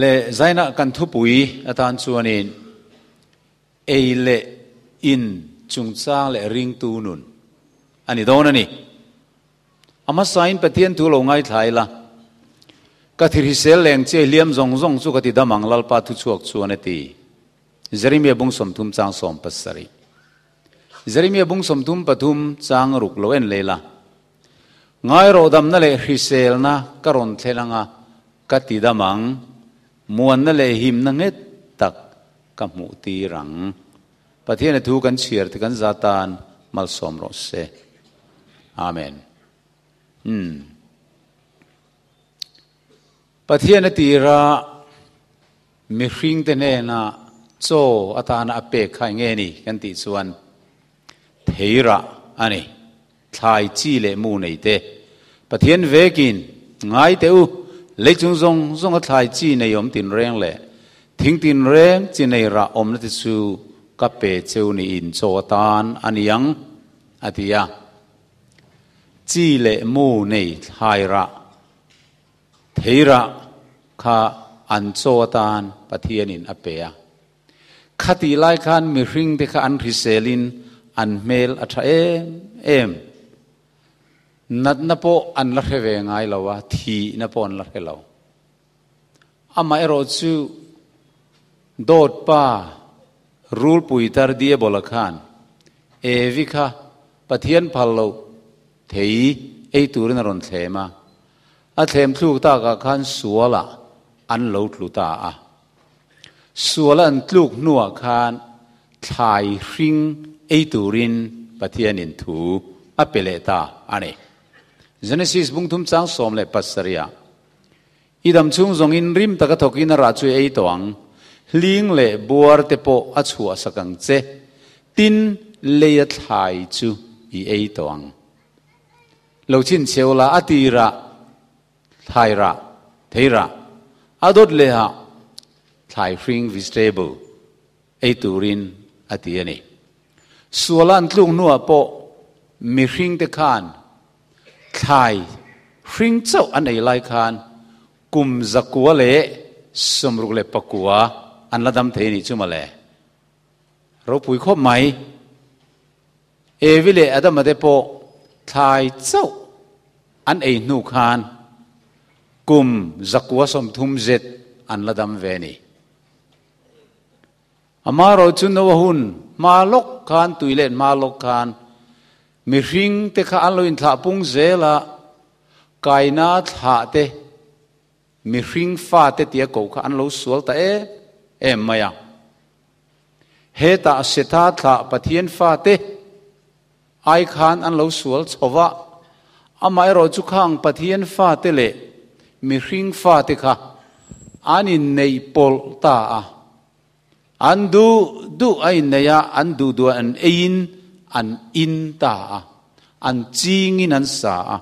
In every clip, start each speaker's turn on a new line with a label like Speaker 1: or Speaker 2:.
Speaker 1: Le zaina kan thupui atan chuanin ei leh in chungchang leh ringtu nun a ni dawn a ni. A hmasain Pathian thu lo ngaithla ila, Ka thirhisel leng chiai hliam zawng zawng chu ka ti dam ang Lalpa thuchhuak chuan a ti. Jeremia bung 30 chang 17. Jeremia bung 33 chang ruk lo en leh ila, Ngai rawhdamna leh hriselna ka rawn thlen anga ka ti dam ang, muanna leh himna nghet tak ka hmuh tir ang. Pathian a thu kan chhiar te kan za tan malsawm rawh se. Amen. Umm. Pathian a tira mihring te hnena chaw atana a pek kha enge ni kan tih chuan theirah a ni. Thlai chi leh mu nei te. Pathian vekin ngai teh u, lei chung zawng zawnga thlai chi nei awm tinreng leh thing tinreng chi nei rah awmna te chu ka pe cheu niin chaw atan a ni ang, a ti a. Chi leh mu nei thlai rah, thei rah kha an chaw atan Pathianin a pe a. Khatih lai khan mihringte kha an hriselin an hmel a tha em em. Natna pawh an la hre ve ngai lo a, thihna pawh an la hre lo. Amaherawh chu dawt pa rulpui tar Diabola khan Evi kha Pathian phal loh thei ei turin a rawn thlem a, a thlem thluk takah khan sualah an lo tlu ta a. Sual an tluk hnuah khan thlai hring ei turin Pathianin thu a pe leh ta a ni. Genesis bung thum chang 17 ah, I dam chhung zawngin rim taka thawkin a rah chu i ei tawh ang, hling leh buar te pawh a chhuah sak ang che, tin leia thlai chu i ei tawh ang. Lo chhinchheu la a tirah Thlai rah, thei rah, a dawt lehah thlai hring, vegetable, ei turin a ti a ni. Suala an tluk hnuah pawh mihringte khan thlai hring chauh an ei lai khan kum 169 an la dam thei a nih chu mawle. Ropui khawp mai. Evi leh Adama te pawh thlai chauh an ei hnu khan kum 130 zet an la dam ve ni. Amaherawh chu Noa hun hma lawk khan, tui let hma lawk khan mihring te kha an lo inthlah pung zel a, kaina thlah te, mihring fate tia ko kha an lo sual ta em em mai a. Hetah Setha thlah Pathian fate ai khan an lo sual chho va, amaherawh chu khang Pathian fate leh mihring fate kha an inneih pawlh ta a. An duh duh a inneih a, an duh duh an eiin an in ta a, an chingin an sa a,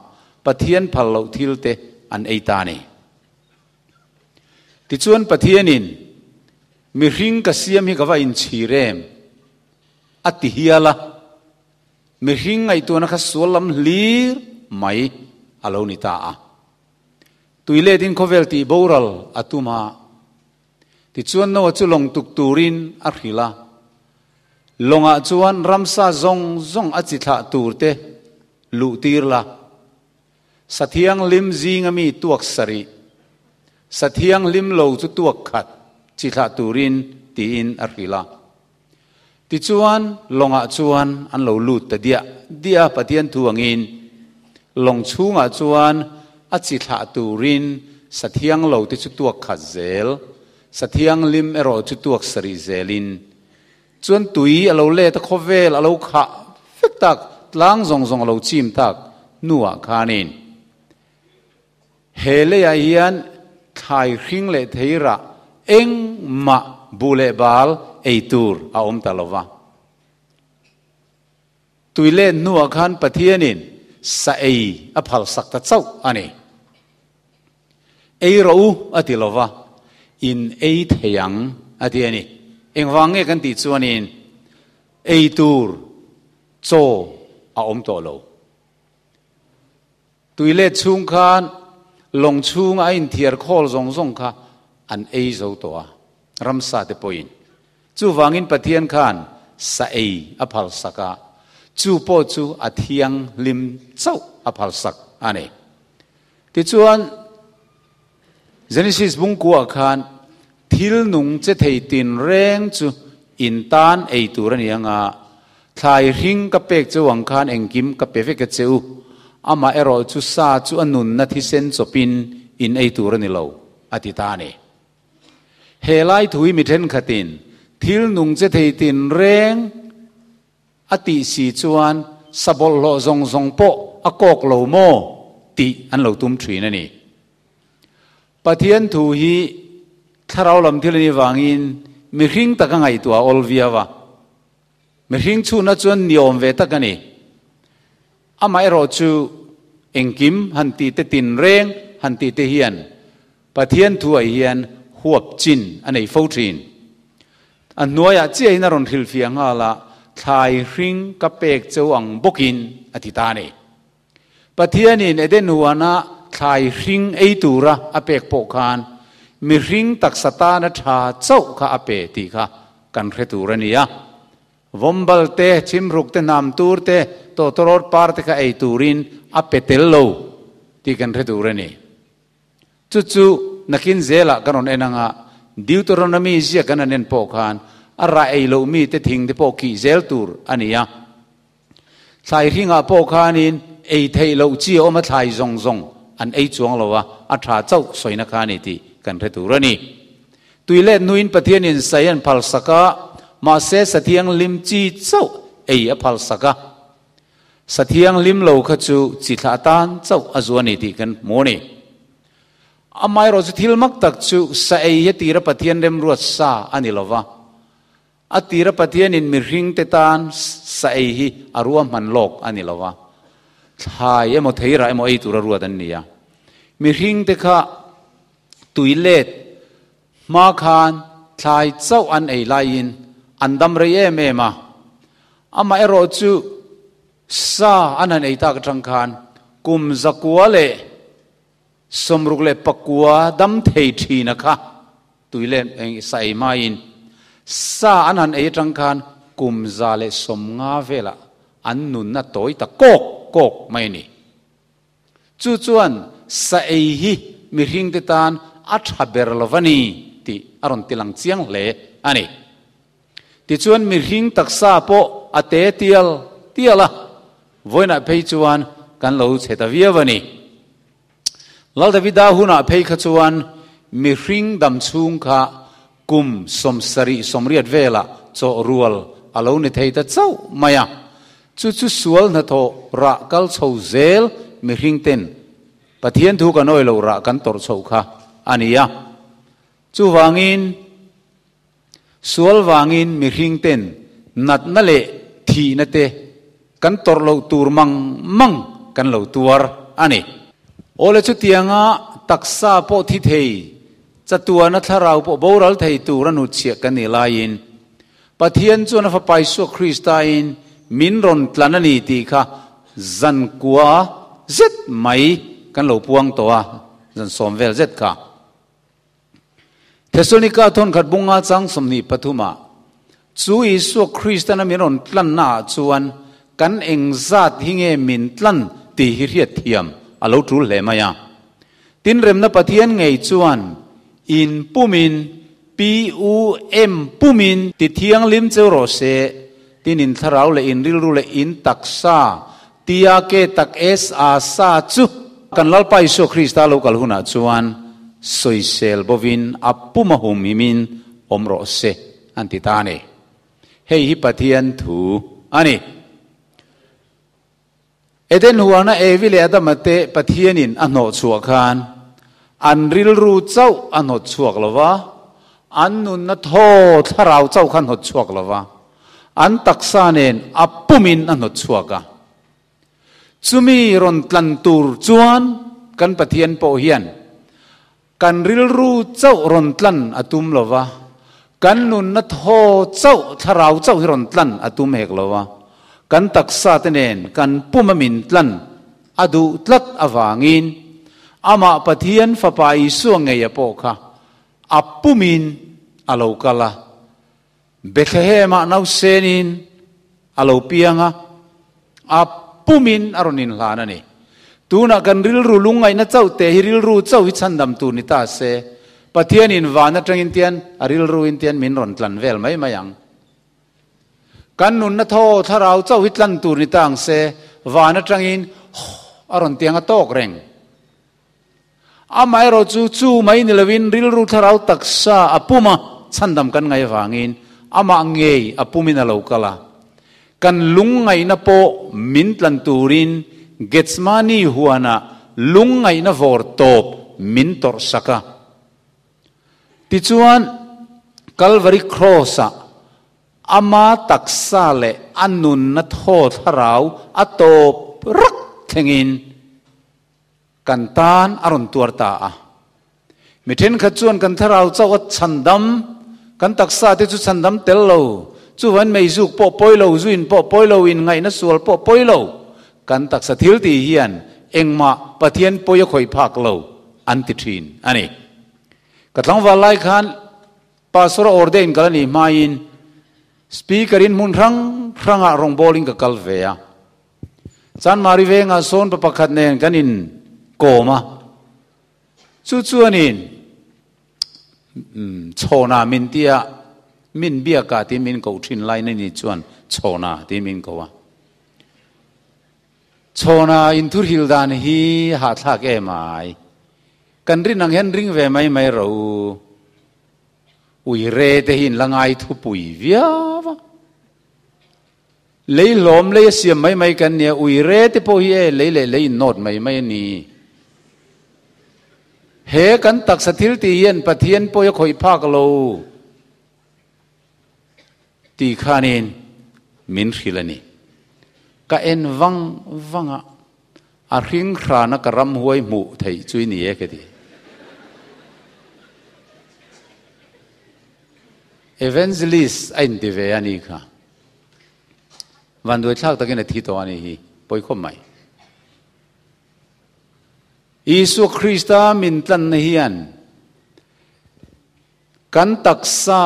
Speaker 1: Pathian phal loh thil te an ei ta a ni. Tichuan Pathianin, Mihring ka siam hi ka va inchhir em? a ti hial a. Mihring ngaihtuahna kha sual lam hlir mai a lo ni ta a. Tui letin khawvel tih boral a tum a. Tichuan Noah chu lawng tuk turin a hrilh a. Lawngah chuan ramsa zawng zawng a chi thlah tur te luh tir la. Sathianghlim zinga mi tuak sarih, sathianghlim lo chu tuak khat chi thlah turin tiin a hrilh a. Tichuan, lawngah chuan an lo lut ta diah diah a, Pathian thu angin lawng chhungah chuan a chi thlah turin sathiang lo te chu tuak khat zel, sathianghlim erawh chu tuak sarih zelin Chuan tui a lo let a, khawvel a lo khah vek tak, tlang zawng zawng a lo chim tak hnuah khanin he leiah hian thlai hring leh thei rah engmah buh leh bal ei tur a awm ta lo va. Tui let hnuah khan Pathianin sa ei a phalsak ta chauh a ni. Ei rawh u a ti lo va, in ei thei ang a ti a ni. Engvang nge kan tih chuanin ei tur chaw a awm tawh lo. Tui let chhung khan lawng chhunga a inthiar khawl zawng zawng kha an ei zo tawh a, ramsa te pawhin. Chuvangin Pathian khan sa ei a phalsak a, chu pawh chu a thianghlim chauh a phalsak a ni. Tichuan, Genesis bungkuah khan thil nung che thei tinreng chu in tan ei tur a ni ang a, thlai hring ka pek cheu ang khan engkim ka pe vek a che u, amah erawh chu sa chu a nunna thisen chawpin in ei tur a ni lo, a ti ta a ni. He lai thui mi thenkhatin thil nung che thei tinreng a tih si chuan sa bawlhhlawh zawng zawng pawh a kawk lo maw tih an lo tum thin a ni. Pathian thu hi thlarau lam thil a nih vangin mihring taka ngaihtuah a awl viau a. Mihring chhunna chuan ni awm ve tak a ni. Amaherawh chu engkim han tih te tinreng han tih te hian Pathian thuah hian huap chin a nei fo thin. A hnuaiah chiahin a rawn hrilhfiah nghal a, Thlai hring ka pek cheu ang bawkin a ti ta a ni. Pathianin Eden huana thlai hring ei tura a pek pawh khan mihring taksa tana tha chauh kha a pe tih kha kan hre tur a ni a. Vawmbal te, chhimruk te, hnam tur te, tawtawrawt par te kha ei turin a pe tel lo tih kan hre tur a ni. Chu chu nakin zelah kan rawn en anga Deuteronomy ziak kan han en pawh khan a rah ei loh mi te thing te pawh kih zel tur a ni a. Thlai hringah pawh khanin ei theih loh chi a awm a thlai zawng zawng an ei chuang lo a, a tha chauh sawina kha a ni tih kan hre tur a ni. Tui let hnuin Pathianin sai an phalsak a, mahse sathianghlim chi chauh ei a phalsak a. Sa thianghlim lo kha chu chi thlah tan chauh a zu a ni tih kan hmu a ni. Amaherawh chu thil mak tak chu sa ei hi a tira Pathian remruat sa a ni lo va. A tira Pathianin mihringte tan sa ei hi a ruahman lawk a ni lo va. Thlai emaw theirah emaw ei tura ruat an ni a. Mihringte kha tui let Hma khan thlai chauh an ei laiin an dam rei em em a, amaherawh chu sa an han ei tak atang khan kum zakua leh 64 dam thei thina kha tui leh sa ei hmain sa an han ei atang khan kum 150 velah an nunna tawi ta kawk kawk mai a ni. Chu chuan sa ei hi mihringte tan a tha ber lo va ni tih a rawn tilang chiang hle a ni. Tichuan mihring taksa pawh a te tial tial a, vawiinah phei chuan kan lo chhe ta viau a ni. Lal Davida hunah phei kha chuan mihring dam chhung kha kum 70 80 velah chawh rual a lo ni thei ta chauh mai a. Chu chu sual hnathawh rah kal chho zel mihring ten Pathian thu kan awih loh rah kan tawrh chhoh kha a ni a. Chuvangin sual vangin mihring ten natna leh thihna te kan tawrh loh tur mang mang kan lo tuar a ni. Awle chutianga taksa pawh thi thei, chatuana thlarau pawh boral thei tur a hnutchhiah kan nih laiin Pathian chuan a Fapa Isua Kristain min rawn tlan a ni tih kha zan kua zet mai kan lo puang tawh a, zan sawm vel zet kha. Thesalonika thawnkhat bunga chang 23 ah, Chu Isua Kristan a min rawn tlanna ah chuan kan engzat hi nge min tlan tih hi hriat thiam a lo tul hle mai a. Tin remna Pathian ngei chuan in pumin PUM pumin ti thianghlim cheu rawh se, tin in thlarau leh in rilru leh in taksa, TAK tak SA sa chu kan Lalpa Isua Krista lo kal hunah chuan sawisel bovin a pum a hum himin awm rawh se an ti ta a ni. Hei hi Pathian thu a ni. Eden huana Evi leh Adama te Pathianin a hnawh chhuah khan an rilru chauh a hnawt chhuak lo va, an nunna thaw thlarau chauh kha hnawt chhuak lo va, an taksa nen a pumin a hnawt chhuak a. Chumi rawn tlan tur chuan kan Pathian pawh hian Kan rilru chauh rawn tlan a tum lo va, kan nunna thaw chauh, thlarau chauh hi rawn tlan a tum hek lo va, kan taksa te nen kan pum a min tlan a duh tlat avangin Amah Pathian Fapa Isua ngeia pawh kha A pumin a lo kal a, Bethlehem-ah nausenin a lo piang a, a pumin a rawn inhlan a ni. Tunah kan rilru lungngaihna chauh te hi rilru chauh hi chhandam tur ni ta se, Pathianin van atangin tian a rilruin tian min rawn tlan vel mai mai ang. Kan nunna thaw thlarau chauh hi tlan tur ni ta ang se, van atangin haw a rawn tiang a tawk reng. Amaherawh chu, chu mai ni loin rilru thlarau taksa a pum a, chhandam kan ngaih avangin amah ngei a pumin a lo kal a. Kan lungngaihna pawh min tlan turin Gethsemane huanah lungngaihna vawr tawp min tawrhsak a. Tichuan, Calvary Cross-ah ama taksa leh a nunna thaw thlarau a tawp rak thlengin Kan tan a rawn tuar ta a. Mi thenkhat chuan kan thlarau chauh a chhandam, kan taksa te chu chhandam tel lo, chuvan meizuk pawh pawi lo, zuin pawh pawi lo, inngaihna sual pawh pawi lo, kan taksa thil tih hian engmah Pathian pawi a khawih phak lo an ti thin a ni. Ka tlangval lai khan Pastor a ordain kal a nih hmain Speaker in hmun hrang hrangah rawngbawlin ka kal ve a. Chanmari vengah sawn pa pakhat nen kan in kawm a, chu chuanin chhawna min tia min biakah tiin min koh thin lai na ni chuan chhawna tiin min ko a. Chhawna inthurhil dan hi hahthlak em ai. Kan rin ang hian ring ve mai mai rawh u. Ui re te hi in la ngai thupui viau a. Lei hlawm lei a siam mai mai kan nia, ui re te pawh hi e lei leh lei in nawt mai mai a ni. He kan taksa thil tih hian Pathian pawi a khawih phak lo tih khanin min hrilh a ni. Ka en vang vang a, a hring hrana ka ramhuai hmuh theih chu i ni e ka ti. Evangelist a inti ve a ni kha. Vanduai thlak takin a thi tawh a ni hi, pawi khawp mai. Isua Krista min tlanna hian kan taksa,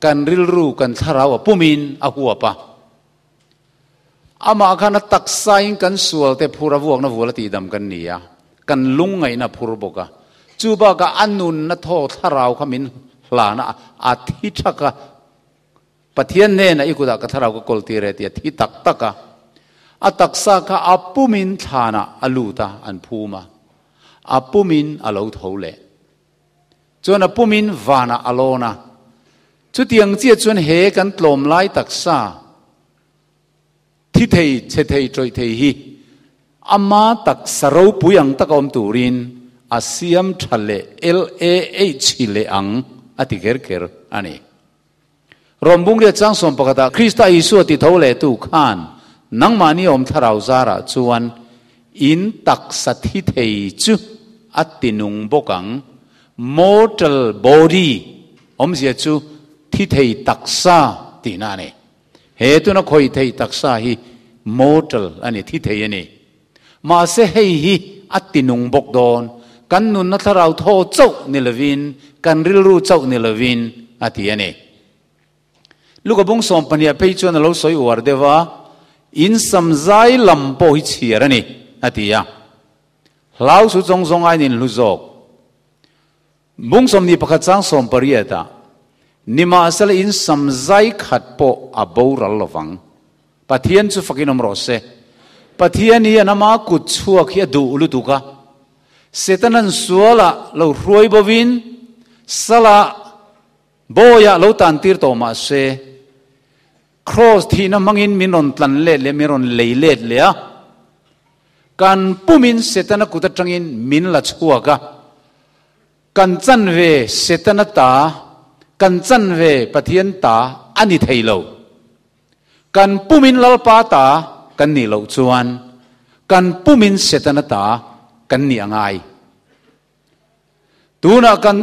Speaker 1: kan rilru, kan thlarau a pumin a huap a. Amah khan a taksain kan sualte phur a vuakna vual a tihdam kan ni a, kan lungngaihna a phur bawk a. Chu bakah a nunna thaw thlarau kha min hlan a, a thi thak a. Pathian hnenah i kutah ka thlarau ka kawl tir e tih a thi tak tak a. A taksa kha a pumin thlanah a lut a, an phum a. A pumin a lo tho leh. Chuan a pumin vanah a lawn a. Chutiang chiah chuan he kan tlawm lai taksa thi thei, chhe thei, tawih thei hi ama taksa ropui ang taka awm turin a siam tha leh LAH leh ang a ti kher kher a ni. Rom bungria chang sawm pakhatah Krista Isua ti tho lehtu khan nangmahni awm thlarau zarah chuan in taksa thi thei chu a ti nung bawk ang. Mortal body awmzia chu thi thei taksa tihna a ni. He tuna khawih theih taksa hi mortal a ni, thi thei a ni. Mahse hei hi a ti nung bawk dawn, kan nunna thlarau thaw chauh ni lovin, kan rilru chauh ni lovin a ti a ni. Luka bung sawmpahniah phei chuan a lo sawi uar deuh a, In samzai lam pawh hi chhiar a ni, a ti a. Hlau chu zawng zawng aiin in hlu zawk. Bung sawmhnih pakhat chang sawmpariat ah, Nimahsela in samzai khat pawh a boral lovang. Pathian chu fakin awm rawh se. Pathian hi an ama kut chhuak hi a duh lutuk a. Setanan sualah lo hruai bovin salah bawiah lo tan tir tawh mah se, Kraws thihna hmangin min rawn tlan let leh min rawn lei let leh a. Kan pumin Setana kut atangin min la chhuak a. Kan chanve Setana ta, kan chanve Pathian ta a ni thei lo. Kan pumin Lalpa ta kan nih loh chuan kan pumin Setana ta kan nih a ngai. Tunah kan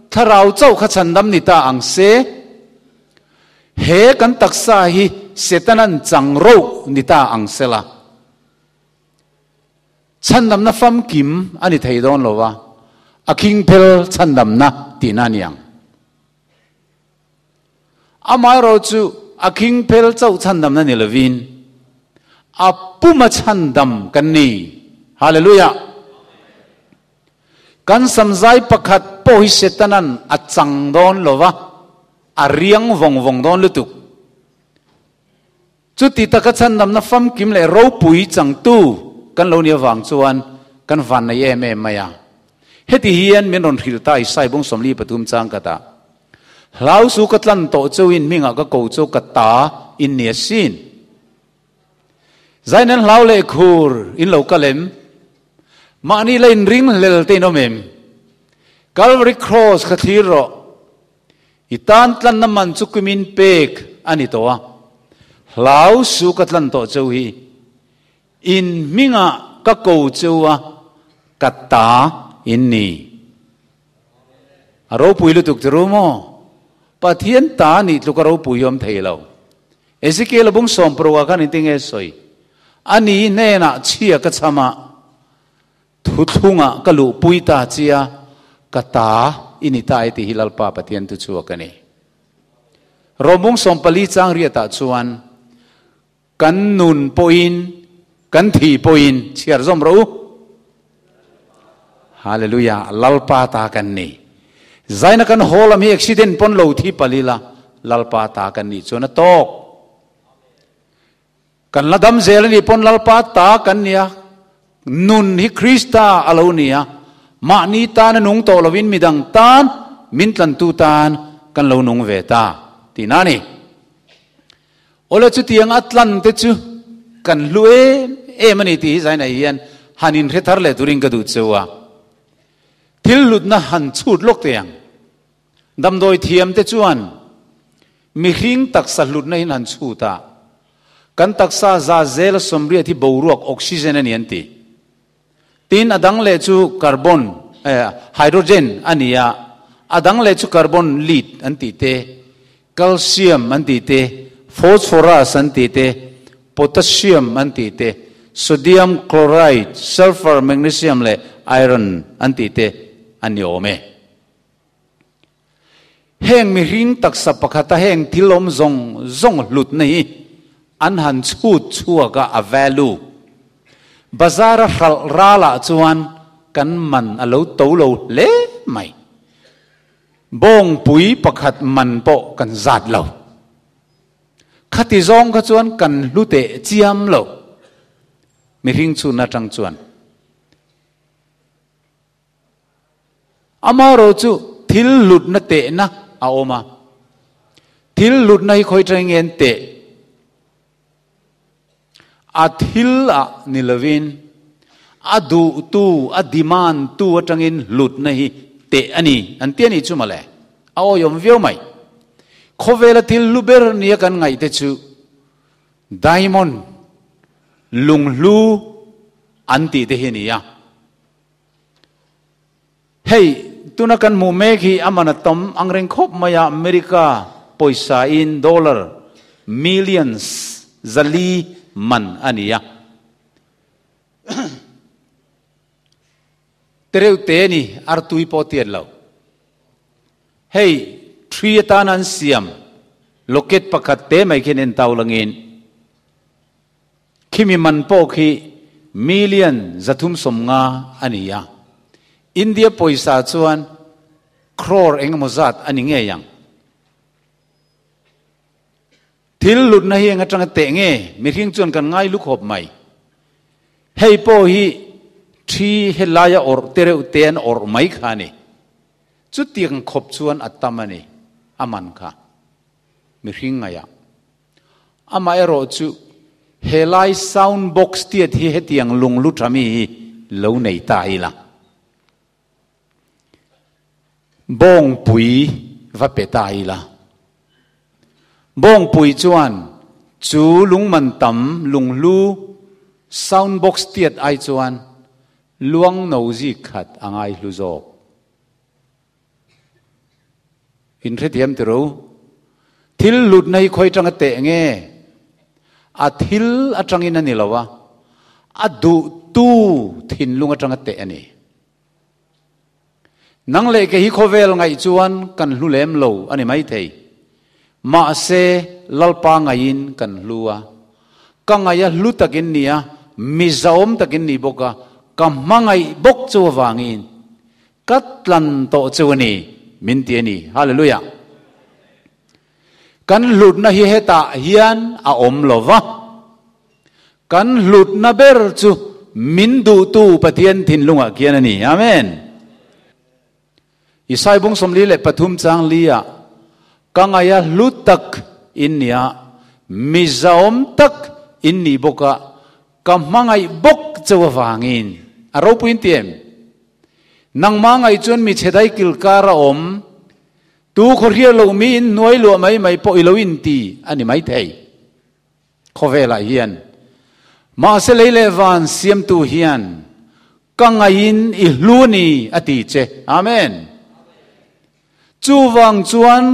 Speaker 1: thlarau chauh kha chhandam ni ta ang se, he kan taksa hi Setana'n chang roh ni ta ang sela, chhandamna famkim a ni thei dawn lo va, a khingphel chhandamna tihna a ni ang. Amaherawhchu, a khing phel chauh chhandamna ni lovin, a puma chhandam kan ni. Hallelujah! Kan samzai pakhat pawh hi Setanan a chang dawn lo va, a riang vawng vawng dawn lutuk. Chuti taka chhandamna famkim leh ropui changtu kan lo nih avang chuan kan vannei em em mai a. Heti hian min rawn hrilh ta Isai bung 43 chang khatah, Hlau su ka tlan tawh chauhin hmingah ka ko chu ka ta in ni asin. Zai nan hlau leh khur in lo kal em? Mahni la inring hlel te in awm em? Calvary Cross kha thlir rawh. I tan tlanna man chu kumin pek a ni tawh a. Hlau su ka tlan tawh cheu hi. In hmingah ka ko cheu a, ka ta in ni. A ropui lutuk chu ru maw? Pathian ta nih tluk a ropui hi awm thei lo. Ezekiel a bung sawmparuk ah khan engtin nge sawi? Ani hnenah chhia ka chham a, thuthlungah ka luhpui ta chia, ka ta i ni ta e tih hi Lalpa Pathian thu chhuak a ni. Rom bung 14 chang riatah chuan kan nun pawhin kan thih pawhin chhiar zawm rawh u. Hallelujah, Lalpa ta kan ni. Zaina kan haw lam hi accident pawn lo thi palh ila, Lalpa ta kan nih chuan a tawk. Kan la dam zel a nih pawn Lalpa ta kan ni a, nun hi Krista a lo ni a, mahni tan a nung tawh lovin midang tan, min tlantu tan kan lo nung ve ta tihna a ni. Awle chutiang a tlan te chu kan hlu em em a ni tih hi Zainai hian han inhre thar leh turin ka duh cheu a. Thil hlutna han chhut lawk teh ang. Damdawi thiam te chuan mihring taksa hlutna in han chhut a, kan taksa za zel a sawmriat hi boruak, oxygen, a ni an ti. Tin, a dang leh chu carbon, hydrogen a ni a, a dang leh chu carbon, lead an tih te, calcium an tih te, phosphorus an tih te, potassium an tih te, sodium chloride, sulphur, magnesium leh iron an tih te a ni awm e. Heng mihring taksa pakhata heng thil awm zawng zawng hlutna hi an han chhut chhuak a, a value. Bazar a hralh ralah chuan kan man a lo to lo hle mai. Bawngpui pakhat man pawh kan zat lo. Khati zawng kha chuan kan hlu teh chiam lo mihring chhun atang chuan. Amaherawh chu thil hlutna tehna a awm a, thil hlutna hi khawi atangin nge an teh? A thil ah ni lovin a duhtu, a demand tu atangin hlutna hi teh a ni an ti a nih chu mawle. A awihawm viau mai. Khawvela thil hlu ber nia kan ngaih te chu diamond, lunghlu an tih te hi a ni a. Hei, tuna kan hmuh mek hi a man a tam angreng khawp mai a, America pawisa in dollar millions zali man a ni a. Tereuh te a ni, artui pawh tiat lo. Hei, thi atana an siam locket pakhat te mai khian en tau langin, Khimi man pawh khi million 350 a ni a, India pawisa chuan crore eng emaw zat a ni ngei ang. Thil hlutna hi eng atanga teh nge? Mihring chuan kan ngai lu khawp mai. Hei pawh hi thi helaia awrh te reuh te an awrh mai kha a ni. Chutiang khawp chuan a tam a ni, a man kha mihring ngaiah. Amaherawh chu helai sound box tiat hi hetiang lunglu tha mi hi lo nei ta ila. Bawngpui va pe ta ila. Bawngpui chuan chu lungman tam lunghlu sound box tiat ai chuan luang no zik khat a ngaihlu zawk. In hrethiam ti ro. Thil hlutna hi khawi atanga teh nge? A thil atangin a ni lo a, a duhtu thinlung atanga teh a ni. Nang leh kei hi khawvel ngaih chuan kan hlu lem lo a ni maithei. Mahse, Lalpa ngaiin kan hlu a. Ka ngaih a hlu takin ni a, mi zahawm takin ni bawk a, ka hmangaih bawk chu avangin ka tlan tawh chu a ni, min ti a ni. Hallelujah! Kan hlutna hi hetah hian a awm lo va. Kan hlutna ber chu min duhtu Pathian thinlungah khian a ni. Amen. Isai bung 43 chang li ah, Ka ngaih a hlu tak in nia, mi zahawm tak in nih bawk a, ka hmangaih bawk cheu avangin. A ropui in ti em? Nangmah ngaih chuan mi chhe dai kilkar a awm, Tu khaw hriat loh mi in hnuai luah mai mai pawh i lo inti a ni maithei. Khawvelah hian mahse lei leh van siamtu hian ka ngaihin i hlu a ni a ti che. Amen. Chuvang chuan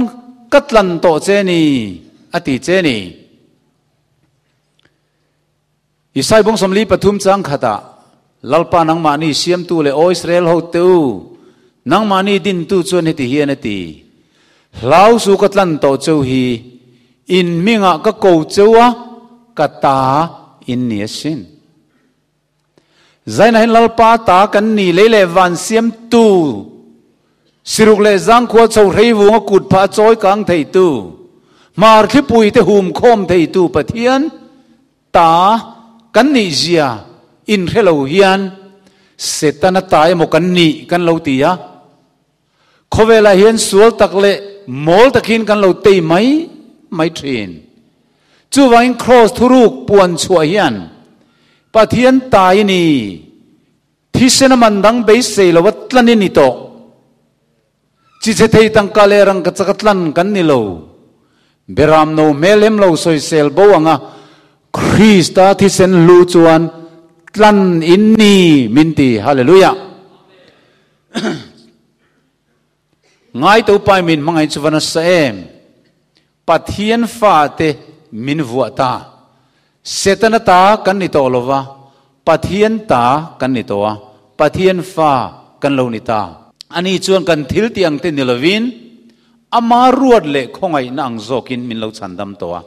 Speaker 1: ka tlan tawh che ni a ti che ni. Isai bung 43 chang khatah, Lalpa nangmahni siamtu leh aw Israel hote u, nangmahni dintu chuan heti hian a ti, Hlau su ka tlan tawh cheu hi, in hmingah ka ko cheu a, ka ta in ni asin. Zainahin Lalpa ta kan ni lei leh van siamtu, siruk leh zangkhua chho hreivunga kut phah a chawi kang theitu, hmar thlipui te hum khawm theitu Pathian, Ta kan nih zia inhre lo hian Setana ta emaw kan nih kan lo ti a, khawvelah hian sual tak leh mawl takin kan lo tei mai mai thin. Chuvangin Kraws thuruk puan chhuah hian Pathian ta i ni, thisen a man dang beisei lo a tlan i ni tawh. Chi che thei tangka leh rangka chaka tlan kan ni lo. Beram no hmel hem lo sawisel bo anga Krista thisen hlu chuan tlan in ni min ti. Hallelujah! Ngai to pai min hmangaih chu va nasa em! Pathian fate min vuah ta. Setana ta kan ni tawh lova, Pathian ta kan ni tawh a, Pathian fa kan lo ni ta. Ani chuan kan thil tih ang te ni lovin, ama ruat leh khawngaihna ang zawkin min lo chhandam tawh a.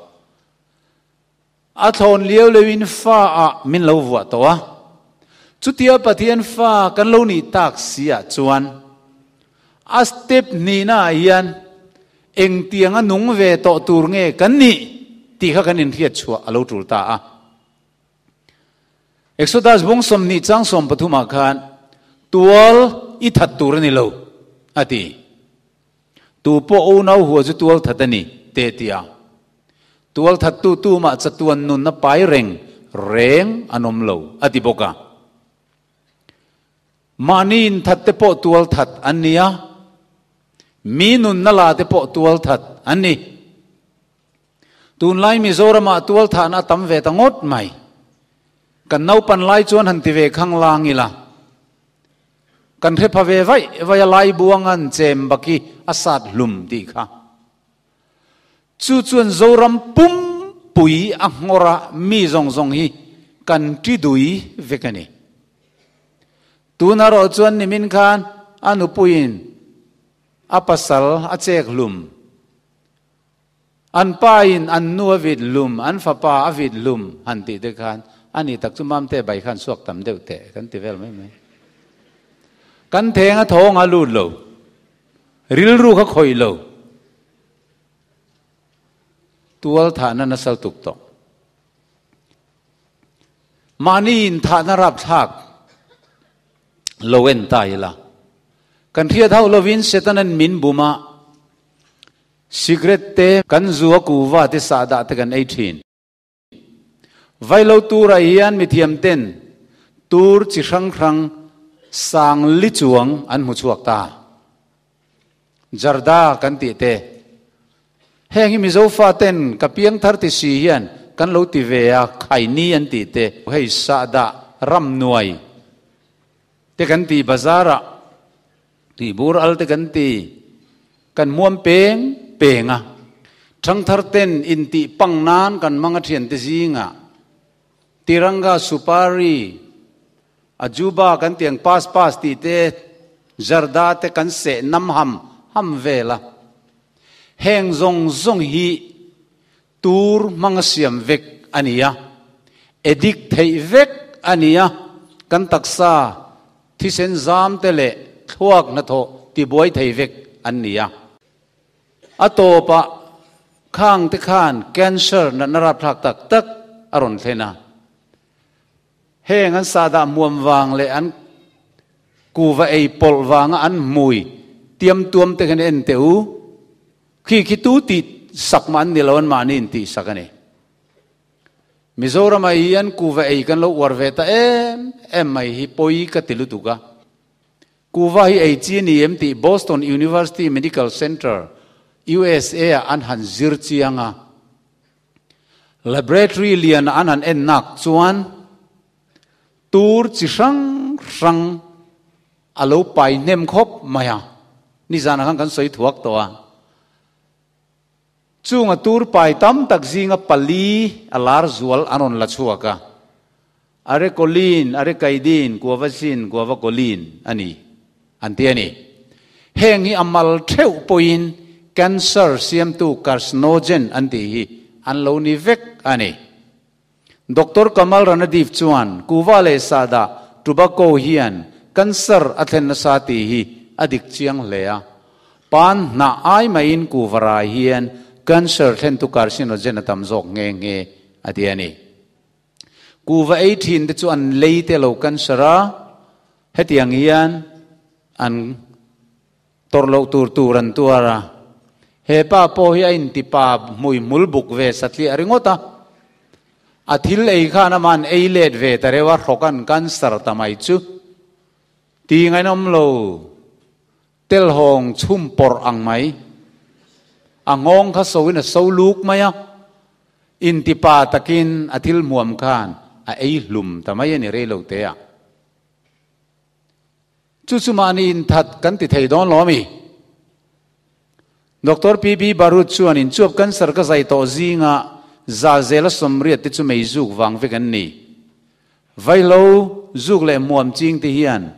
Speaker 1: A thlawn liau leuhin fa ah min lo vuah tawh a. Chutia Pathian fa kan lo nih tak si ah chuan, a step hnihna ah hian Engtianga nung ve tawh tur nge kan nih tih kha kan inhriat chhuah a lo tul ta a. Exodus bung 20 chang 13 ah khan tual i that tur a ni lo a ti. Tu pawh unau hua chu tual that a ni te ti a. Tual thattu tumah chatuan nunna pai reng reng an awm lo a ti bawk a. Mahni inthat te pawh tual that an ni a. Mi nunna la te pawh tualthat an ni. Tunlai Mizoramah tualthahna a tam ve ta ngawt mai. Kan naupan lai chuan han ti ve khang lang ila. Kan hre pha ve vaih vaih a lai buangan chem baki a sat hlum tih kha. Chu chuan Zoram pumpui a nghawr a mi zawng zawng hi kan ṭi dui vek a ni. Tuna rawh chuan nimin khan a nupuiin a pasal a chek hlum, an pain an nu a vit hlum, an fapa a vit hlum han tih te khan a ni tak chu Mamte bai khan suak tam deuh teh kan ti vel mai mai. Kan theng a thawng a lut lo, rilru kha khawih lo, tual thahna nasal tuk tawh. Mahni inthahna rapthlak lo en ta ila. Kan hriat hauh lovin Setanan min bum a, cigarette te, kan zu a kuva te sahdah te kan ei thin. Vailo turah hian mithiam ten tur chi hrang hrang sang li chuang an hmu chhuak ta. Jarda kan tih te. Heng hi Mizo faten ka piang thar ti si hian kan lo ti ve a, khaini an tih te. Hei sahdah ram nuai te kan ti, bazar ah tih bur al te kan ti, kan muam peng peng a. Thangthar ten intih pang nan kan hmang a thian te zingah Tiranga Supari, Ajuba kan tih ang pass pass tih te, Zarda te kan seh nam ham ham vel a. Heng zawng zawng hi tur hmanga siam vek a ni a, addict theih vek a ni a, kan taksa thisen zam te leh thluak hnathawh tibuai thei vek an ni a. A tawpah khang te khan cancer natna rapthlak tak tak a rawn thlen a. Heng an sahdah muam vang leh an kuva ei pawlh vanga an hmui tiam tuam te khan en teh u. Khi khi tu tih sak mah an ni lo, an mahni in tih sak a ni. Mizoram ah hian kuva ei kan lo uar ve ta em em mai hi pawi ka ti lutuk a. Kuva hi ei chi a ni em tih Boston University Medical Center, USA ah an han zir chiang a. Laboratory lian ah an han en nak chuan tur chi hrang hrang a lo pai hnem khawp mai a, nizanah khan kan sawi thuak tawh a. Chunga tur pai tam tak zinga pali a lar zual an rawn la chhuak a, Arecolin, Arecaidin, Guavacin, Guavacolin a ni an ti a ni. Heng hi a mal theuh pawhin cancer siamtu carcinogen an tih hi an lo ni vek a ni. Doctor Kamal Ranadiv chuan kuva leh sahdah, tobacco, hian cancer a thlen nasa tih hi a dik chiang hle a. Pan hnah ai maiin kuva rai hian cancer thlentu carcinogen a tam zawk nghe nghe a ti a ni. Kuva ei thin te chu an lei te lo cancer a, hetiang hian an Tawrh loh tur tur an tuar a, he pa pawh hi a intipa hmui hmul buk ve satliah ringawt a. A thil ei khan ama'n ei let ve ta reuh a, hrawk an cancer ta mai chu. Ti ngainawm lo, telhawng chhum pawrh ang mai. A nghawng kha soin a so luk mai a, intipa takin a thil hmuam khan a ei hlum ta mai a ni rei lo te ah. Chu chu mahni inthat kan ti thei dawn lo a mi? Doctor PB Barut chuan inchuap cancer ka zai tawh zinga za zela sawmriat te chu mei zuk vang vek an ni. Vaihlo zuk leh hmuam ching te hian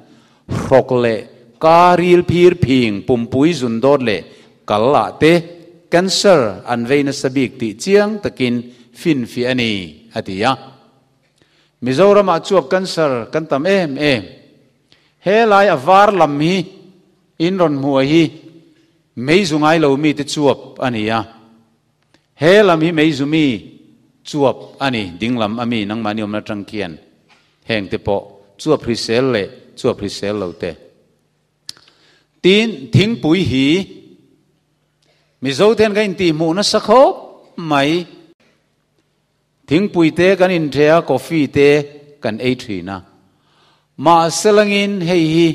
Speaker 1: hrawk leh ka ril phir phing pumpui zun dawt leh kal ah te cancer an vei nasa bik tih chiang takin finfiah a ni, a ti a. Mizoramah chuap cancer kan tam em em. He lai a var lam hi in rawn hmuh hi meizu ngai lo mite chuap a ni a. He lam hi meizu mi chuap a ni, ding lam a mi nangmahni awmna atang khian heng te pawh chuap hrisel leh chuap hrisel lo te. Tin, thingpui hi Mizo ten kan intihhmuh nasa khawp mai. Thingpui te kan inṭhe a, coffee te kan ei ṭhin a. Mahse langin hei hi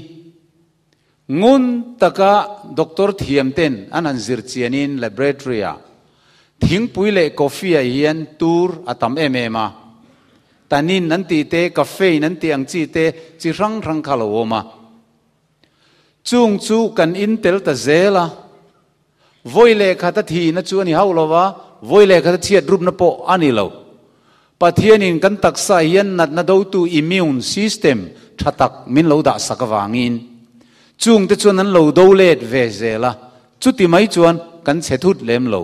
Speaker 1: ngun taka doctor thiam ten an han zir chianin laboratory ah thingpui leh coffee ah hian tur a tam em em a. Tannin an tih te, caffeine an tih ang chi te chi hrang hrang kha lo awm a. Chung chu kan in tel ta zel a. Vawi leh khat a thihna chu a ni hauh lo va, vawi leh khat a chhiat rupna pawh a ni lo. Pathianin kan taksa hian natna dotu immune system tha tak min lo dah sak avangin chungte chuan an lo do let ve zel a, chuti mai chuan kan chhe thut lem lo.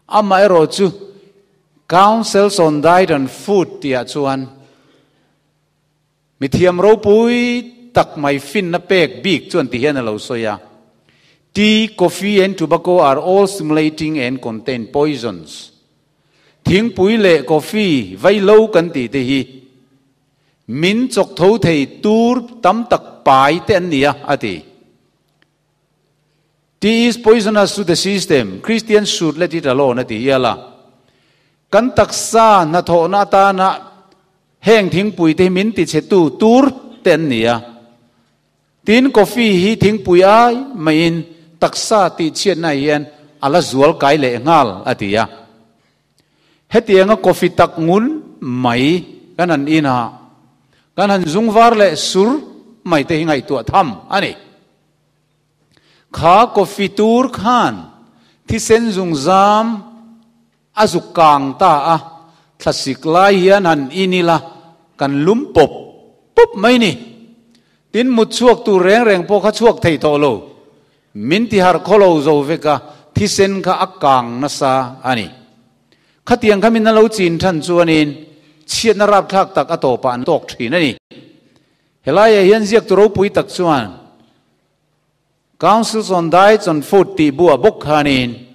Speaker 1: Amaherawhchu Councils on Diet and Food tihah chuan Mithiam ropui tak mai finna pek bik chuan ti hian a lo sawi a, Tea, coffee and tobacco are all stimulating and contain poisons. Thingpui leh coffee vaihlo kan tih te hi min chawk tho thei tur tam tak pai te an ni a, a ti. Tea is poisonous to the system, Christians should let it alone a ti hial a. Kan taksa hnathawhna atana Heng thingpui te hi min ti chhe tu tur te an ni a. Tin, coffee hi thingpui ai maiin taksa tih chhiatna hian a la zual kai leh nghal, a ti a. Hetianga coffee tak ngun mai kan han in a, kan han zung var leh sur mai te hi ngaihtuah tham a ni. Kha coffee tur khan thisen zungzam A zuk kang ta a, thlasik lai hian han in ila kan lum pawp pawp mai ni. Tin, mut chhuak tur reng reng pawh kha chhuak thei tawh lo. Min ti harh khaw lo zo vek a, thisen kha a kang nasa a ni. Khatiang kha min an lo chin than chuanin chhiatna rapthlak tak a tawpah an tawk thin a ni. Helaiah hian ziaktu ropui tak chuan Counsels on Diets on Food tih buah bawk khanin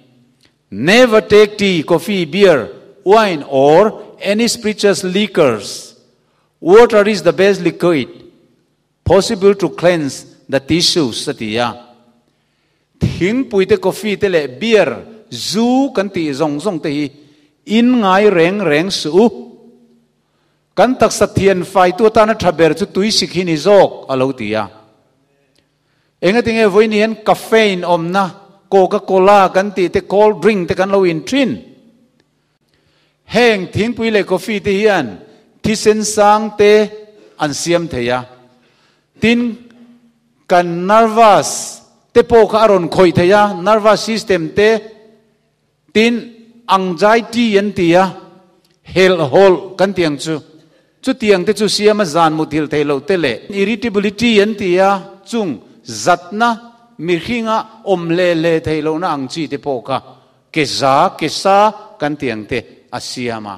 Speaker 1: Never take tea, coffee, beer, wine or any spirituous liquors. Water is the best liquid possible to cleanse the tissues a ti a. Thingpui te, coffee te leh beer, zu kan tih zawng zawng te hi in ngai reng reng suh u. Kan taksa thian faitu atana tha ber chu tui sik hi ni zawk a lo ti a. Engatinge vawiin hian caffeine awmna Coca Cola kan tih te cold drink te kan lo in thin. Heng thingpui leh coffee te hian thisen sang te an siam thei a. Tin, kan nervous te pawh kha a rawn khawih thei a, nervous system te. Tin, anxiety an ti a, helhhawlh kan ti ang chu. Chutiang te chu siama zan muthilh theih loh te leh irritability an ti a, chung zatna mihringa awm hle hle theih lohna ang chi te pawh kha ke za ke sa kan ti ang te a siam a.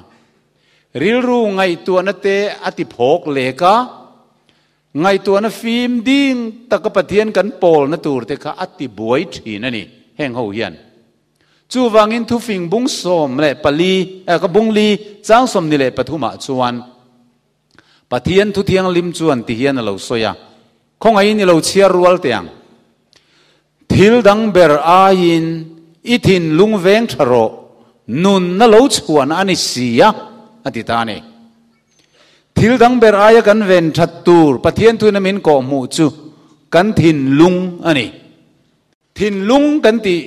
Speaker 1: Rilru ngaihtuahna te a ti phawk lek a, ngaihtuahna fim ding taka Pathian kan pawlna tur te kha a ti buai thin a ni heng ho hian. Chuvangin thufing bung 14, ka bung li chang 23 ah chuan Pathian thu thianghlim chuan ti hian a lo sawi a, Khawngaihin i lo chhiar rual teh ang. Thil dang ber aiin i thinlung veng tha rawh, nunna lo chhuahna a ni si a, a ti ta a ni. Thil dang ber aia kan ven that tur Pathian thuina min kawhhmuh chu kan thinlung a ni. Thinlung kan tih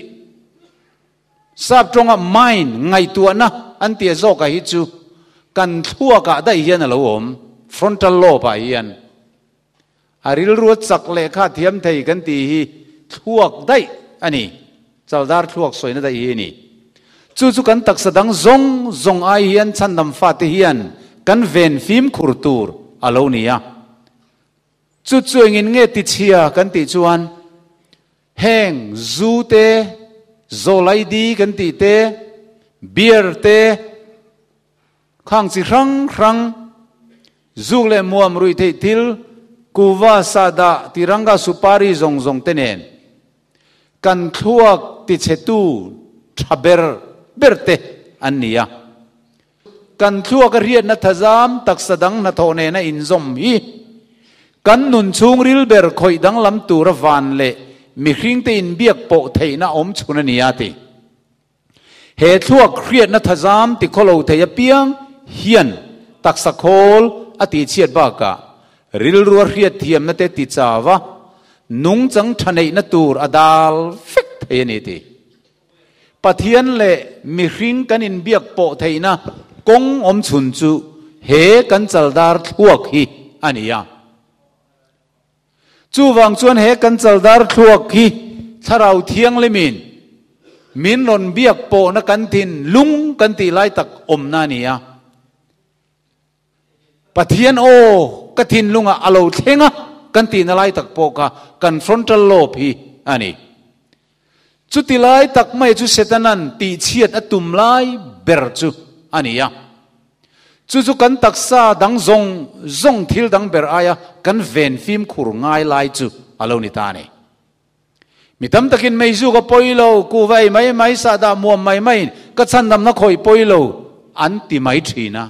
Speaker 1: sap tawnga mind, ngaihtuahna an tia zawkah hi chu kan thluakah daih hian a lo awm, frontal lobe ah hian. A rilru a chak leh kha thiam thei kan tih hi thluak daih a ni, chaldar thluak sawina daih hi a ni. Chu chu kan taksa dang zawng zawng ai hian chhandam fate hian kan ven fimkhur tur a lo ni a. Chu chu engin nge tichhia kan tih chuan heng zu te, zawlaidi kan tih te, beer te, khang chi hrang hrang, zuk leh muam ruih theih thil, kuva, sahdah, tiranga, supari zawng zawng te nen kan thluak tichhetu tha ber ber te an ni a. Kan thluak a riatna thazam taksa dang hnathawh nena inzawm hi kan nun chhungril ber khawih danglam tura van leh mihringte inbiak pawh theihna awm chhun a ni a ti. He thluak hriatna thazam ti khawlo thei apiang hian taksa khawl a tihchhiat bakah rilrua hriatthiamna te ti chau a, nungchang tha neihna tur a dal vek thei a ni ti. Pathian leh mihring kan inbiak pawh theihna kawng awm chhun chu he kan chaldar thluak hi a ni a. Chuvang chuan he kan chaldar thluak hi Thlarau Thianghlimin min rawn biak pawhna kan thinlung kan tih lai tak awmna a ni a. Pathian aw ka thinlungah a lo thleng a kan tihna lai tak pawh kha kan frontal lobe hi a ni. Chuti lai tak mai chu Setana'n tihchhiat a tum lai ber chu a ni a. Chu chu kan taksa dang zawng zawng thil dang ber aia kan ven fimkhur ngai lai chu a lo ni ta a ni. Mi tam takin meizu ka pawi lo, kuva ei mai mai, sahdah muam mai maiin ka chhandamna khawih pawi lo an ti mai thin a.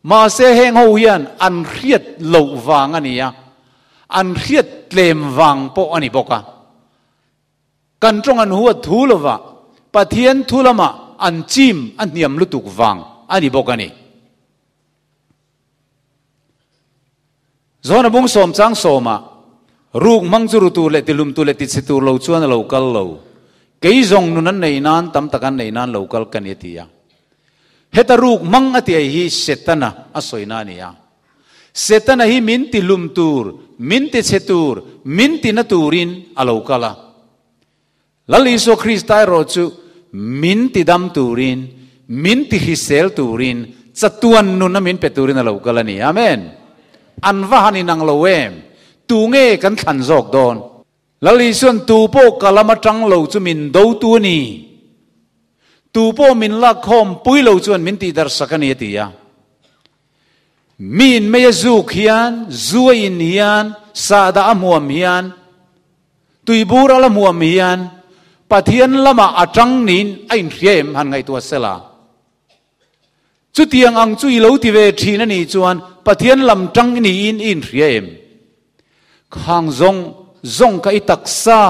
Speaker 1: Mahse heng ho hian an hriat loh vang a ni a, an hriat tlem vang pawh a ni bawk a. Kan tawng an huat thu lova Pathian thu lamah an chim a hniam lutuk vang a ni bawk a ni. Zawna bung sawm chang sawmah, Ruk hmang chu ru tur leh tihlum tur leh tichhe tur lo chuan a lo kal lo. Kei zawng nun an nei nan, tam tak an nei nan lo kal ka ni a ti a. Heta ruk hmang a ti ai hi Setana a sawina a ni a. Setana hi min tihlum tur, min tichhe tur, min tina turin a lo kal a. Lal Isua Krista erawh chu min tidam turin, min tihrisel turin, chatuan nuna min pe turin a lo kal a ni. Amen. An va han inang lo em? Tunge kan thlan zawk dawn? Lal Isuan tu pawh ka lam atang lo chu min dotu a ni. Tu pawh min lakkhawm pui lo chuan min tihdarhsak a ni a ti a. Mi in mei a zuk hian, zu a in hian, sahdah a hmuam hian, tuibur a la hmuam hian Pathian lamah a tang niin a inhria em han ngaihtuah sela. Chutiang ang chu i lo ti ve thin a nih chuan Pathian lam tang niin i inhria em? Khang zawng zawng kha i taksa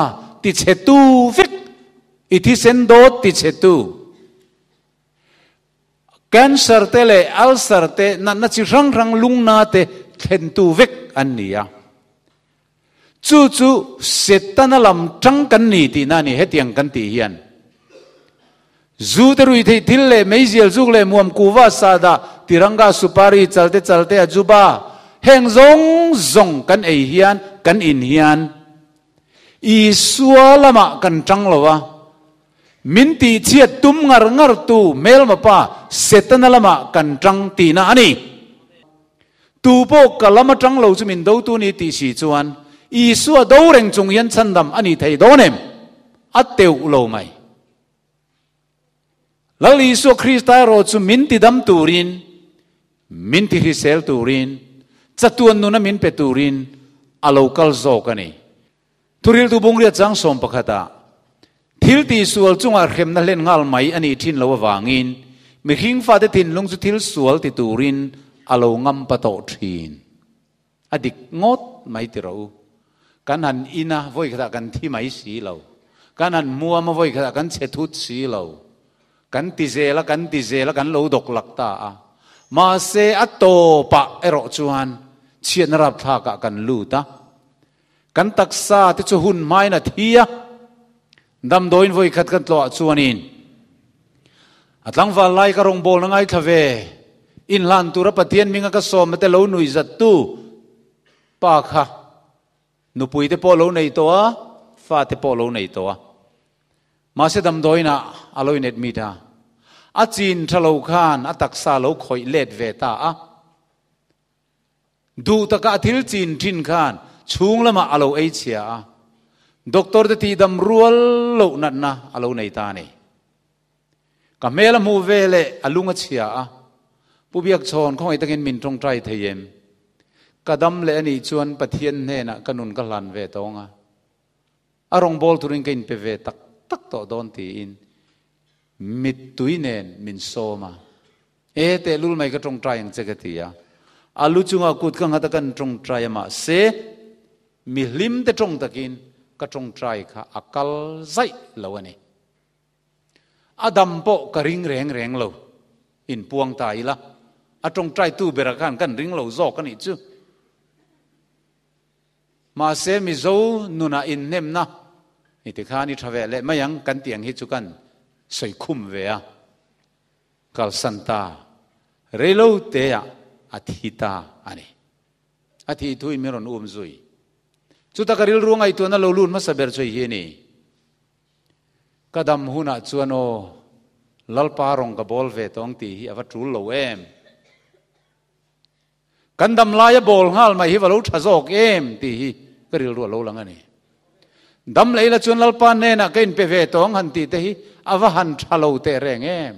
Speaker 1: tichhetu vek, i thisen dawt tichhetu. Cancer te leh ulcer te natna chi hrang hrang lungna te thlentu vek an ni a. Chu chu Setana lam tang kan ni tihna a ni hetiang kan tih hian. Zu te rui theih thil leh meizial zuk leh muam kuva sada tiranga supari chalte chalte ajuba heng zawng zawng kan ei hian kan in hian Isua lamah kan tang lo a, min tihchhiat tum ngar ngar tu hmelma pa Setana lamah kan tang tihna a ni. Tu pawh ka lam atang lo chu min dotu ni tih si chuan Isua do reng chung hian chhandam a ni thei dawn em? A teuh lo mai. Lal Isua Krista erawh chu min tidam turin, min tihrisel turin, chatuan nuna min pe turin a lo kal zawk a ni. Thuriltu bungriat chang sawm pakhatah, Thil tihsual chungah hremna hlen nghal mai a nih thin lo avangin mihring fate thinlung chu thil sual ti turin a lo ngam pa tawh thin. A dik ngawt mai ti rawh u. Kan han in a, vawi khatah kan thi mai si lo. Kan han hmuam a, vawi khatah kan chhe thut si lo. Kan ti zel a, kan ti zel a, kan lo dawk lak ta a. Mahse, a tawpah erawh chuan chhiatna rapthlakah kan lut a. Kan taksa te chu hun hmain a thi a, damdawiin vawi khat kan tlawh ah chuanin a tlangval lai ka rawngbawlna ngaithla ve, inhlan tura Pathian hminga ka sawmna te lo nui zat tu pa kha nupui te pawh lo nei tawh a, fa te pawh lo nei tawh a. Mahse damdawiin ah a lo in admit a, a chin tha lo khan a taksa lo khawih let ve ta a. Duh taka a thil chin thin khan chhung lamah a lo ei chhia a, doctor te tihdam rual loh natna a lo nei ta a ni. Ka hmel a hmuh ve leh a lung a chhia a, Pu Biakchhawn khawngaih takin min tawngtai thei em? Ka dam leh a nih chuan Pathian hnenah ka nun ka hlan ve tawng a, a rawngbâwl turin ka inpe ve tak tak tawh dawn tiin mittui nen min sawm a. E tehlul mai ka tawngtai ang che ka ti a, a lu chungah kut ka nghat a kan tawngtai a mahse mi hlim te tawng takin ka tawngtai kha a kal zaih lo a ni. A dam pawh ka ring reng reng lo, inpuang ta ila a tawngtai tu berah khan kan ring lo zawk a nih chu. Mahse Mizo nunah inhnemna i tikhan i tha ve leh mai ang kan tih ang hi chu kan sawi khum ve a. Kalsan ta, reilo teah a thi ta a ni. A thih thuin min rawn um zui. Chuta ka rilru ngaihtuahna lo lut hmasa ber chu hi a ni. Ka dam hunah chuan aw, Lalpa rawng ka bawl ve tawng tih hi a va tul lo em? Kan dam laia bawl nghal mai hi va lo tha zawk em tih hi ka rilru a lo lang a ni. Dam leh ila chuan Lalpa hnenah ka inpe ve tawng han tih te hi a va han tha lo teh reng em.